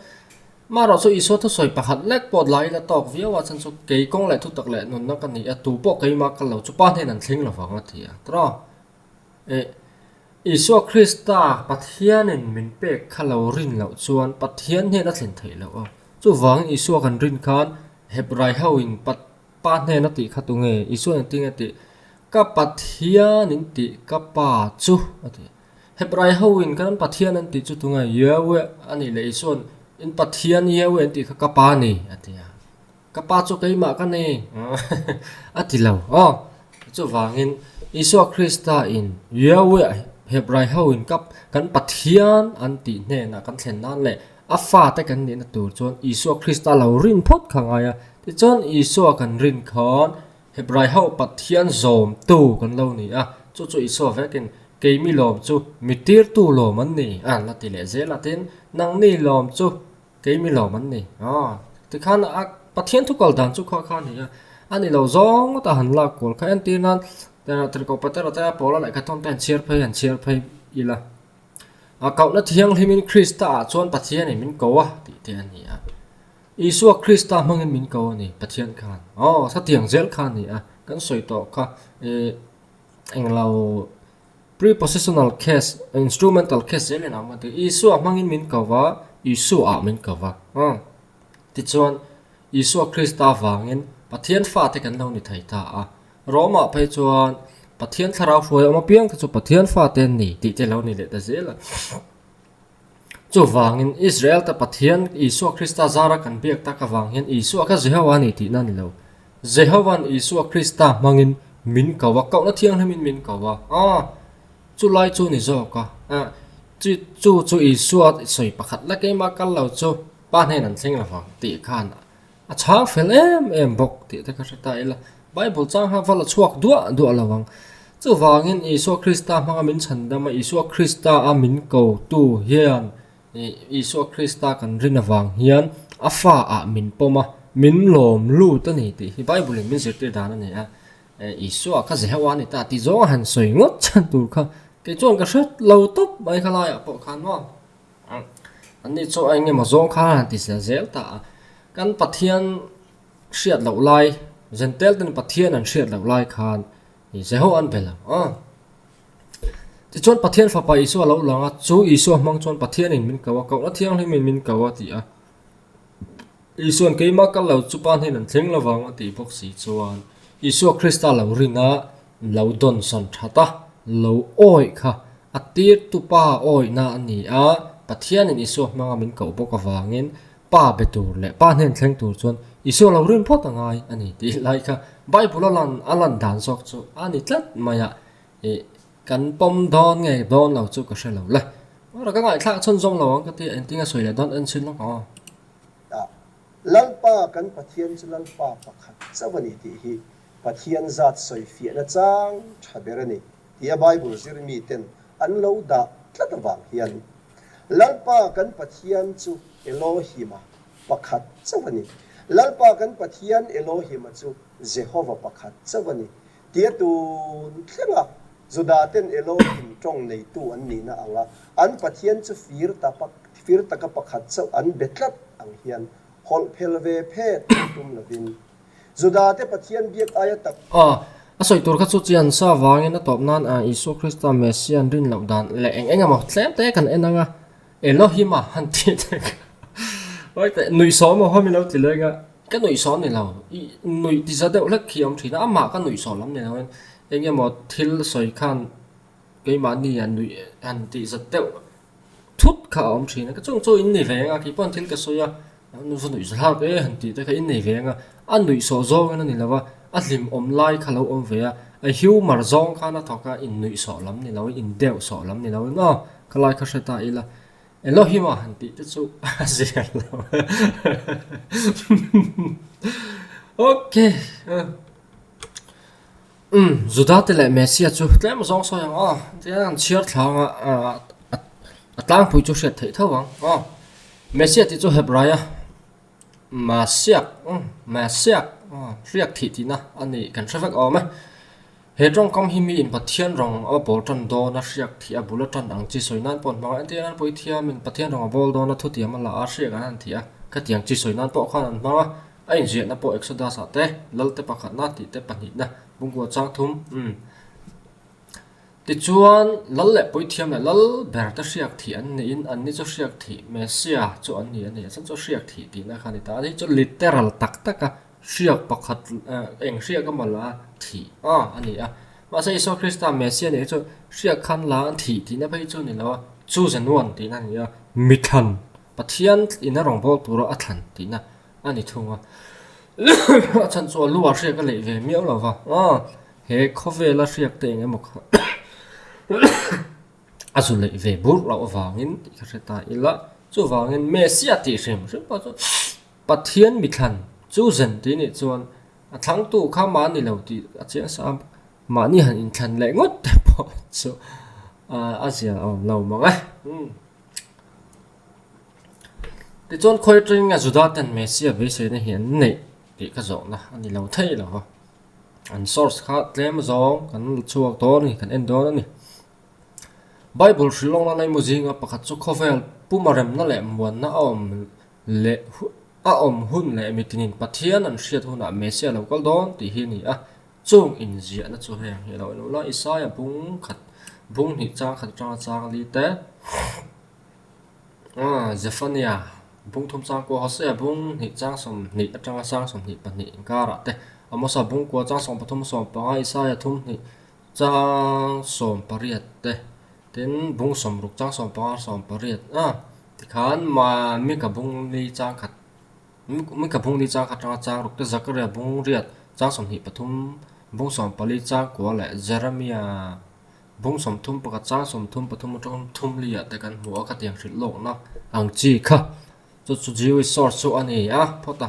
[SPEAKER 1] Marawh chu Isua thusawi pakhat lek pawh la ila tawk viau a, chhan chu kei kawng leh thutak leh nunna ka ni a, tu pawh keimah kal lo chu pa hnen an thleng lovang a ti a. Tawh eh Isua Krista Pathianin min pek kha lo rin loh chuan Pathian hnen a thlen theih loh a, chuvangin Isua kan rin khan Hebrai ho in Pa hnen a tih kha tu nge? Isuan a ti nge tih? Ka Pathian in tih ka Pa chu a ti. Hebrai ho in kan Pathian an tih chu tu nge? Yahweh a nih leh Isuan in Pathian Yahweh an tih kha ka Pa a ni a ti a. Ka Pa chu keimah ka ni a ti lo aw. Chuvangin Isua Krista in Yahweh Hebrai ho in ka kan Pathian an tih hnenah kan thlen nan leh A fate kan nihna tur chuan Isua Krista lo rin phawt kha ngai a. Tichuan Isua kan rin khan Hebrai ho Pathian zawmtu kan lo ni a, chu chu Isua vekin keimi lawm chu mi tirtu lawm an ni a la ti leh zel a, tin nangni lawm chu keimi lawm an ni a. Tikhan a Pathian thu kal dan chu kha kha a ni a, a ni lo zawng ngawt a han lak kual kha entir nan Tirhkoh Petera te a Paula lehkhathawn te han chhiar phei han chhiar phei ila. A kohna thianghlimin Krista-ah chuan Pathianin min ko a tih te a ni a. Isua Krista hmangin min ko a ni Pathian khan. Aw, hetiang zel kha a ni a. Kan sawi tawh kha eh englo prepositional case, instrumental case zelin a awm a ti. Isua hmangin min ko va, Isua-ah min ko va. Aw, tichuan Isua Krista vangin Pathian fate kan lo ni thei ta a. Rome-ah phei chuan Pathian thlarau hruai awm apiang te chu Pathian fate an ni tih te lo ni leh ta zel a. Chuvangin Israel te Pathian Isua Krista zara kan biak tak avang hian Isua kha Jehova a ni tihna a ni lo. Jehova'n Isua Krista hmangin min ko a, kohna thianghlimin min ko a. Aw, chulai chu ni zawk a. Chu chu Isua sawi pakhat la keimah kal lo chu Pa hnen an thleng lovang tih khan A chhang fel em em bawk tih te ka hre ta ila, Bible chang kha va la chhuak duah duah lo ang. Chuvangin Isua Krista hmanga min chhandam a, Isua Krista a min ko tu hian Isua Krista kan rin avang hian a fa ah min pawm a, min lawm lut a ni tih hi Bible in min zirtir dan a ni a. Isua kha Jehovah a ni ta tih zawng a han sawi ngawt chhan tur kha kei chuan ka hre lo tawp mai kha laiah pawh khan maw. An ni chu eng emaw zawng kha han ti zel zel ta a, kan Pathian hriat loh lai Jentail ten Pathian an hriat loh lai khan Jeho an be lo a. Tichuan Pathian Fapa Isua a lo lang a, chu Isua hmang chuan Pathianin min ko a, kohna thianghlimin min ko a ti a. Isua'n keimah kal lo chu pa hnen an thleng lo vang a tih bawk si chuan Isua Krista lo rin a, lo dawnsawn that a, lo awih kha a tirtu pa awihna a ni a, Pathianin Isua hmanga min koh bawk avangin pa be tur leh pa hnen thleng tur chuan Isua lo rin phawt a ngai a ni tih lai kha Bible a lan a lan dan zawk chu a ni tlat mai a, ih kan pawm dawn nge dawn lo chu ka hre lo le. Mara ka ngaihthlak chhunzawm lo ang ka ti a, engtin a sawi leh dawn en chhin lawk ang aw.
[SPEAKER 2] A, Lalpa kan Pathian chu Lalpa pakhat chauh a ni tih hi Pathian zat sawi fiahna chang tha ber a ni tia Bible zir miten an lo dah tlat avang hian Lalpa kan Pathian chu Elohim-a pakhat chauh a ni. Lalpa kan Pathian Elohim-a chu Jehova pakhat chauh a ni tia tun thlenga Juda-ten Elohim tawng neitu an nihna anga an Pathian chu fir ta fir taka pakhat chauh an be tlat ang hian hawlh phel ve phet an tum lovin Juda-te Pathian biak aia tak
[SPEAKER 1] A, a sawi tur kha chu chian sa vangin a tawp nan a Isua Krista Messiah an rin loh dan leh eng eng emaw tlem te kan en ang a, Elohim a han tih te kha Oi teh nuihsaw emaw haw min lo ti leng a, ka nuihsaw ni lo, i nuih ti za deuh hlek khi a awm thin a, amah ka nuihsaw lam ni lo in eng emaw thil sawi khan keimahni a nuih han tih zat deuh thut kha a awm thin a, ka chung chu in nei ve ang a, keipawh thil ka sawi a, va nuih zalak e han tih te kha in nei ve ang a, a nuihsawh zawngin a ni lo va, a hlim awm lai kha lo awm ve a, a humour zawng khan a thawk a, in nuihsawh lam ni lo in, in deuh sawh lam ni lo in aw ka lai kha hre ta ila, Elohim a han tih te chu a zir lo okay. Umm, Juda te leh Messia chu tlem zawng sawi ang aw, tihian an chhiar thlang a, a tlangpui chu hriat theih tho ang aw. Messia tih chu Hebraia Masiak, umm, Masiak, hriak thih tihna a nih kan hre vek awm e. He tawngkam hi miin Pathian rawng a bawl tan dawn a, hriak thih a bul a tan ang chi sawi nan pawh an hmang a, entir nan Puithiamin Pathian rawng a bawl dawn a, thutiam a la a, hriak an han thih a, khatiang chi sawi nan pawh khan an hmang a. A inziahna pawh Exodus ah te, Lalte pakhatna tih te pahnihna, Bungkua chang thum, umm. Tichuan, Lal leh Puithiam leh Lal ber te hriak thih an niin anni chu hriak thih Messiah chu an ni a ni. A chhan chu hriak thih tihna kha a ni ta. Ani chu literal tak taka hriak pakhat eng hriak emaw la thih a a ni a. Mahse Isua Krista Messiah nih hi chu hriak khan la an thih tihna phei chu a ni lo a, chu Zenuan tihna a ni a, mithlan Pathian ina rawngbâwl tura a thlan tihna a ni thung a. A chhan chu a lu ah hriak a leih ve miau lo va, aw he khawvela hriak te eng emaw kha a zu leih ve burh loh avangin tih ka hre ta ila, chuvangin Messiah tih hrim hrim pawh chu Pathian mithlan chu zen tih nih chuan a thlangtu kha mahni lo tih a chiang sa a, mahni han inthlan leh ngawt te pawh chu a zia awm lo mang e. Tichuan khawi atangin nge Juda ten Messiah beiseina hi an neih tih ka zawhna a ni lo thei lo va. An source kha tlem zawng kan la chhuak dawn a ni, kan en dawn a ni. Bible hrilhlawkna laimu zinga pakhat chu khawvel puma remna leh muanna a awm leh a awm hun leh mitinin Pathian an hriat hunah Messiah lo kal dawn tih hi a ni a. Chung inziahna chu heng hi a lo en ula, Isaia bung khat bung hnih chang khat atanga chang li te, Zephania bung thum chang kua, Hosea bung hnih chang 20 atanga chang 22 inkarah te, Amosa bung kua chang 13 15, Isaia thum hnih chang 18 te, tin bung 60 chang 15 18 tikhan Mika bung li chang khat Mika bung li chang khat atanga chang ruk te, Zakaria bung riat chang 23 bung 14 chang kua leh Jeremia Bung 30 pakhat chang 33 atanga thum li ah te kan hmu a, khatiang hrilh lawkna ang chi kha chu chu Jewish source chu a ni a phawt a.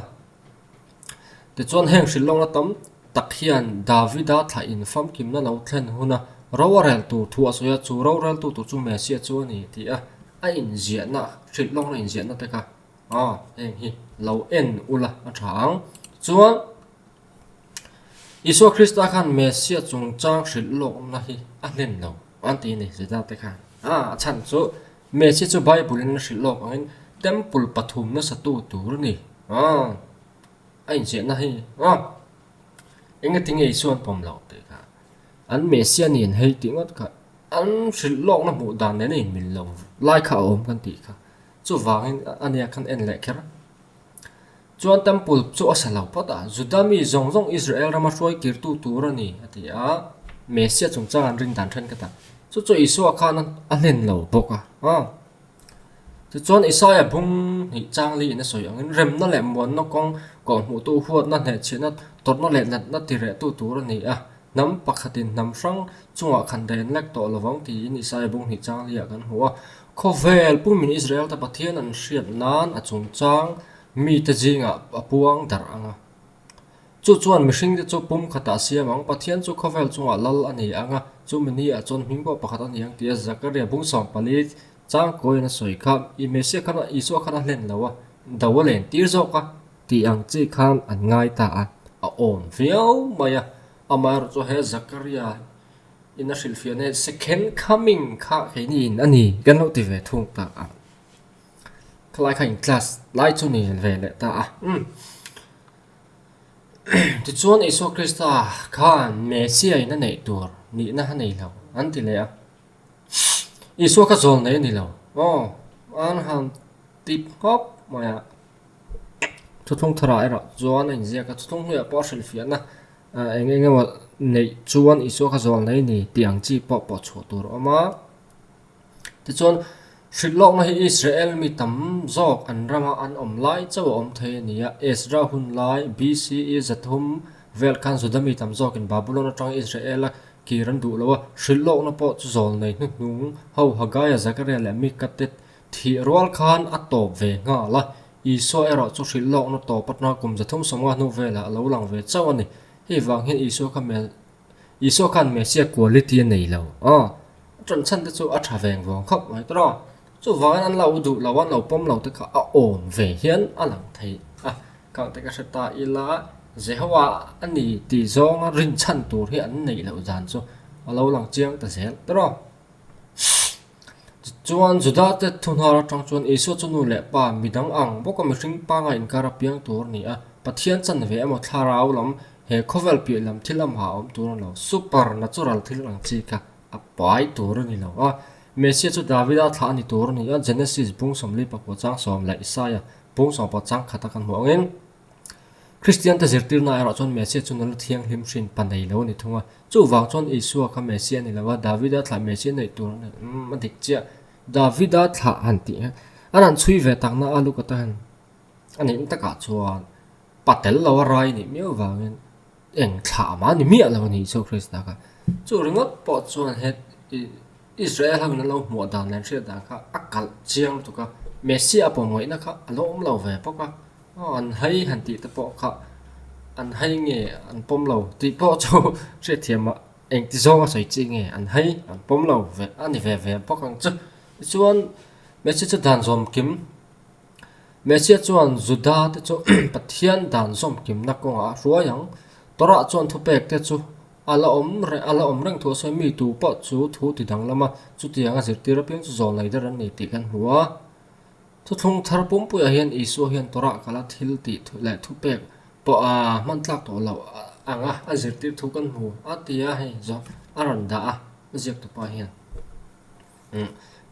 [SPEAKER 1] Tichuan heng hrilh lawkna tam tak hian Davida thlah in famkimna lo thlen huna ro a rel tur thu a sawi a, chu roreltu tur chu Messiah chu a ni tih a a inziahna hrilh lawkna inziahna te kha a heng hi lo en ula a tha ang. Chuan. Isua Krista khan Messiah chungchang hrilh lawkna hi a hlen lo an ti a ni, Juda te khan. A chhan chu Messiah chu Bible in a hrilh lawk angin Temple pathum nasa tu tur a ni. A inziahna hi. Engatinge Isua an pawm loh tih kha an Messia niin hei tih ngawt kha an hrilh lawkna hmuh dan nen a inmil lo lai kha a awm kan tih kha. Chuvangin a nia khan en leh kher. Chuan temple chu a sa lo phawt a, Juda mi zawng zawng Israel rama hruai kirtu tur a ni, a ti a. Messia chungchang an rin dan thenkhat a, chu chu Isua khan a hlen lo bawk a. Tichuan Isaia bung hnih chang liin a sawi angin remna leh muanna kawng kawhhmuhtu huatna hnehchhiahna tawrhna leh natna tirehtu tur a ni a, hnam pakhatin hnam hrang chungah khan reh an lek tawh lovang tiin Isaia bung hnih chang liah kan hmu a. Khawvel pumin Israel te Pathian an hriat nan a chungchang mite zingah a puang darh ang a. Chu chuan mihringte chu pum khatah a siam ang, Pathian chu khawvel chungah lal a ni ang a, chumi ni ah chuan hming pawh pakhat a ni ang tia Zakaria bung 14 changkawiin a sawi kha, i Messiah khan Isua khan a hlen lo a, do a len tir zawk a tih ang chi khan an ngai ta a, a awm viau mai a, amaherawhchu chu he Zakaria in a hrilhfiahna hi second coming kha keini in a ni kan lo ti ve thung ta a, khalai kha in class lai chu ni ve leh ta a, umm. Tichuan Isua Krista khan Messia in a neih tur nihna a nei lo an ti leh a. Isua kha zawl nei a ni lo. Aw, an han ti khawp mai a. Thuthlung tharah erawh chuan a inziak a, thuthlung hnuaiah pawh a hrilhfiahna eng eng emaw neih chuan Isua kha zawl nei a ni tih ang chi pawh pawh chhuah tur a awm a. Tichuan, hrilhlawkna hi Israel mi tam zawk an rama an awm lai chauh a awm thei a ni a. Ezra hun lai, BCE 300 vel khan Juda mi tam zawkin Babulon atanga Israel-a kir an duh lo a. Hrilhlawkna pawh chu zawlnei hnuhnung ho Hagaia, Zakaria leh Mika te thih rual khan a tawp ve nghal a. Isua erawh chu hrilhlawkna tawp atanga kum 350 hnu velah a lo lang ve chauh a ni. Hei vang hian Isua kha Isua khan Messia quality a nei lo a, a ṭan chhan te chu a ṭha veng vawng khawp mai tawh a, chuvangin an lo duh lo a, an lo pawm lo te kha a awm ve hian a lang thei a, khang te ka hre ta ila Jehovah a ni tih zawnga rinchhan tur hi an neih loh dan chu a lo lang chiang ta zel tawh a. Tichuan Juda te thuhnar atang chuan Isua chu nu leh pa midang ang bawka mihring pangai inkar a piang tur a ni a, Pathian chanve emaw thlarau lam He khawvel piah lam thil amah a awm tur a ni lo, super natural thil ang chi kha a pai tur a ni lo a. Messiah chu Davida thlah a ni tur a ni a, Genesis bung 44 chang sawm leh Isaiah bung sawmpawh chang khata kan hmuh angin Kristiante zirtirna erawh chuan Messiah chu nula thianghlim hrin pa nei lo a ni thung a. Chuvang chuan Isua kha Messiah a ni lo a, Davida thlah Messiah neih tur a ni. Umm a dik chiah. Davida thlah han tih hian an han chhui ve takna a Luka tan a nihna takah chuan Pa tel lo a rai nih miau vangin eng thlah mah ni miah lo a ni Isua Krista kha. Chu ringawt pawh chuan he Israel ho in an lo hmuah dan leh an hriat dan kha a kalh chiang lutuk a, Messia a pawm ngaihna kha a lo awm lo ve bawk a, aw an hai han tih te pawh kha an hai nge an pawm lo tih pawh chu hriatthiam ah engti zawng a sawi chi nge an hai an pawm lo ve a ni ve ve bawk ang chu. Tichuan Messia chu dan zawm kim Messiah chuan Juda te chu Pathian dan zawmkimna kawngah a hruai ang. Torah chuan thupek te chu a la awm reng a la awm reng thu a sawi. Mi tu pawh chu thu ti danglam a, chutiang a zirtir apiang chu zawl nei der an ni tih kan hmu a. Thuthlung thar pumpuiah hian Isua hian Torah kala thil tih leh thupek pawh a hman tlak tawh loh anga a zirtir thu kan hmu a ti a, hei zawh a rawn dah a, a ziaktupa hian.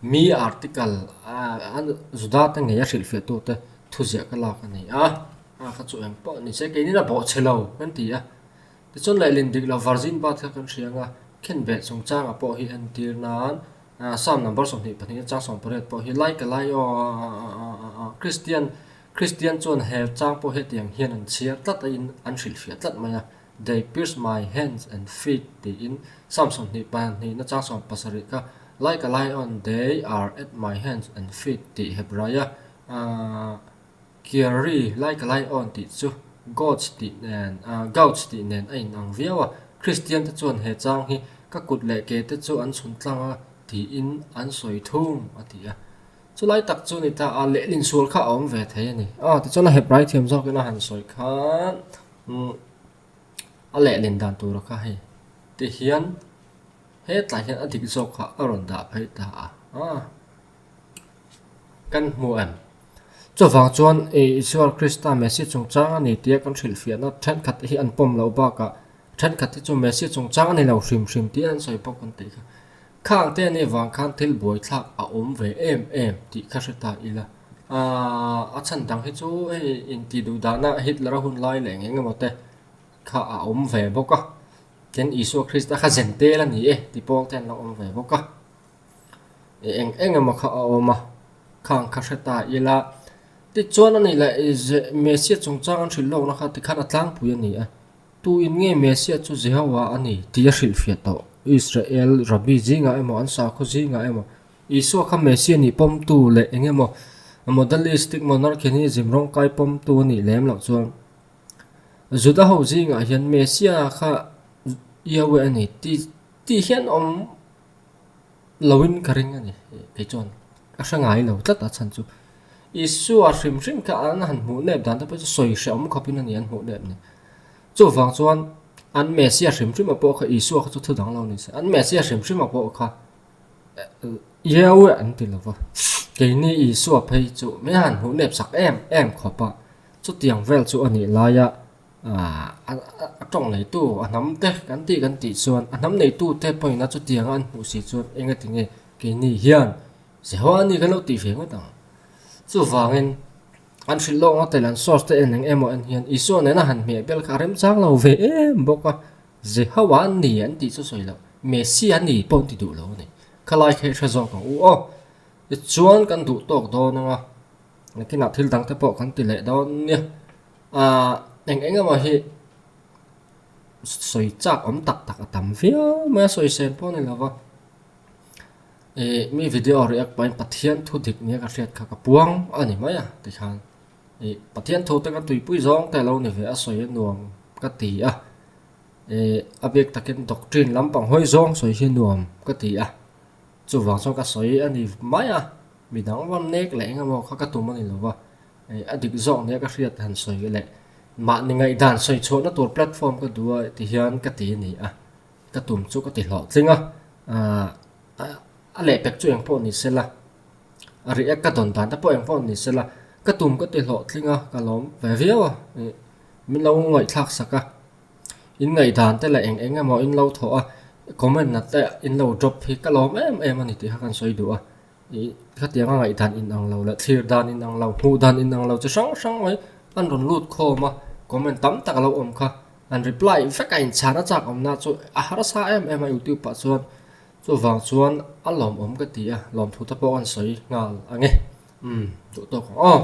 [SPEAKER 1] Mi article a Juda te ngei a hrilhfiah tu te thuziah ka lak a ni a, a kha chu eng pawh ni se keinin a bawh chhe lo kan ti a, tichuan lehlin dik lo virgin birth kha kan hria ang a, khenbeh chungchangah pawh hi entir nan Psalm number 24 chang 18 pawh hi like a lai aw Christian Christian chuan he chang pawh hetiang hian an chhiar tlat a in an hrilhfiah tlat mai a. They pierced my hands and feet tiin Psalm 22 na chang 17 kha Like a lion they are at my hands and feet tih Hebraia Kyrie like a lion tih chu Goats tih nen Gouts tih nen a inang viau a, Kristian te chuan he chang hi ka kut leh ke te chu an chhun tlang a tiin an sawi thung a ti a. Chulai tak chu ni ta a lehlin sual kha a awm ve thei a ni. Tichuan a Hebrai thiam zawkin a han sawi khan. Umm a lehlin dan tura kha hei ti hian hetlai hian a dik zawk kha a rawn dah phei ta a ah kan hmu em chuvang chuan ih Isua Krista Messi chungchang a ni tia kan hrilhfiahna thenkhat hi an pawm loh bakah. Thenkhat hi chu Messia chungchang a ni lo hrim hrim tiin an sawi bawk an tih kha. Khang te anih vang khan thil buaithlak a awm ve em em tih kha hre ta ila. Aaa a chhan dang hi chu hei intih duh dahna Hitler a hun lai leh eng emaw te kha a awm ve bawk a. Tin Isua Krista kha zen tel a ni e ti pawl te an lo awm ve bawk a. Eng eng emaw kha a awm a, khang kha hre ta ila. Tichuan a nih leh Messia chungchang an hrilh lawkna kha tikhan a tlangpui a ni a. Tu in nge Messiah chu Jehovah a ni tih a hrilhfiah tawh? Israel Rabbi zingah emaw an sakhaw zingah emaw Isua kha Messiah nih pawmtu leh eng emaw Modalistic Monarchianism rawngkai pawmtu a nih lem loh chuan Juda ho zingah hian Messiah kha Yahweh a ni tih tih hian awm loin ka ring a ni. Kei chuan ka hre ngai lo tlat a chhan chu Isua hrim hrim kha an han hmuh nep dan te pawh chu sawi hrehawm khawpin a ni an hmuh nep ni. Chuvang chuan an Messiah hrim hrim a pawh kha Isua kha chu thu dang lo ni se. An Messiah hrim hrim a pawh kha Yahweh an ti lo va. Keini Isua phei chu min han hmuh nep sak em em khawp a. Chutiang vel chu a nih laia a tawng neitu a hnam te kan tih kan tih chuan a hnam neitu te pawhin a chutianga an hmuh si chuan engati nge keini hian Jehovah a ni kan lo tih ve ngawt ang. Chuvangin an hrilh lawk ngawt tel an source te en eng emaw en hian Isua nena han hmeh bel kha a remchang lo ve em bawk a, Jehovah a ni an tih chu sawi loh, Messia a ni pawh an ti duh lo a ni. Khalai kha i hre zawk ang u aw. Tichuan kan duh tawk dawn ang a, nakinah thil dang te pawh kan ti leh dawn nia. Aaa eng eng emaw hi sawi chak awm tak tak a tam viau mai a, sawi sen pawh a ni lo va. Ih mi video react pahin Pathian thu dik nia ka hriat kha ka puang a ni mai a tikhan ih Pathian thu te ka tuipui zawng te a lo ni ve a sawi a nuam ka ti a ih a bik takin doctrine lampang hawi zawng sawi hi nuam ka ti a chuvang chuan ka sawi a ni mai a midang rawn nek leh eng emaw kha ka tum a ni lo va ih a dik zawk nia ka hriat han sawi leh mahni ngaihdan sawi chhuahna tur platform ka duh a tihian ka ti a ni a. Ka tum chu ka ti hlawhtling a, a lehpek chu eng pawh ni se la, a react ka dawn dan te pawh eng pawh ni se la, ka tum ka ti hlawhtling a, ka lawm ve viau a, min lo ngaihthlak sak a, in ngaihdan te leh eng eng emaw in lo thawh a, comment na te in lo drop hi ka lawm em em a ni tih kha kan sawi duh a. Ih khatianga ngaihdan inang lo leh thlir dan inang lo, hmuh dan inang lo chi hrang hrang mai an rawn lut khawm a, comment tam tak a lo awm kha. An reply vek a inchhan a chak awmna chu a harsa em em a youtube ah chuan chuvang chuan a lawmawm ka ti a, lawmthu te pawh an sawi nghal ang e. Umm duh tawk ang aw.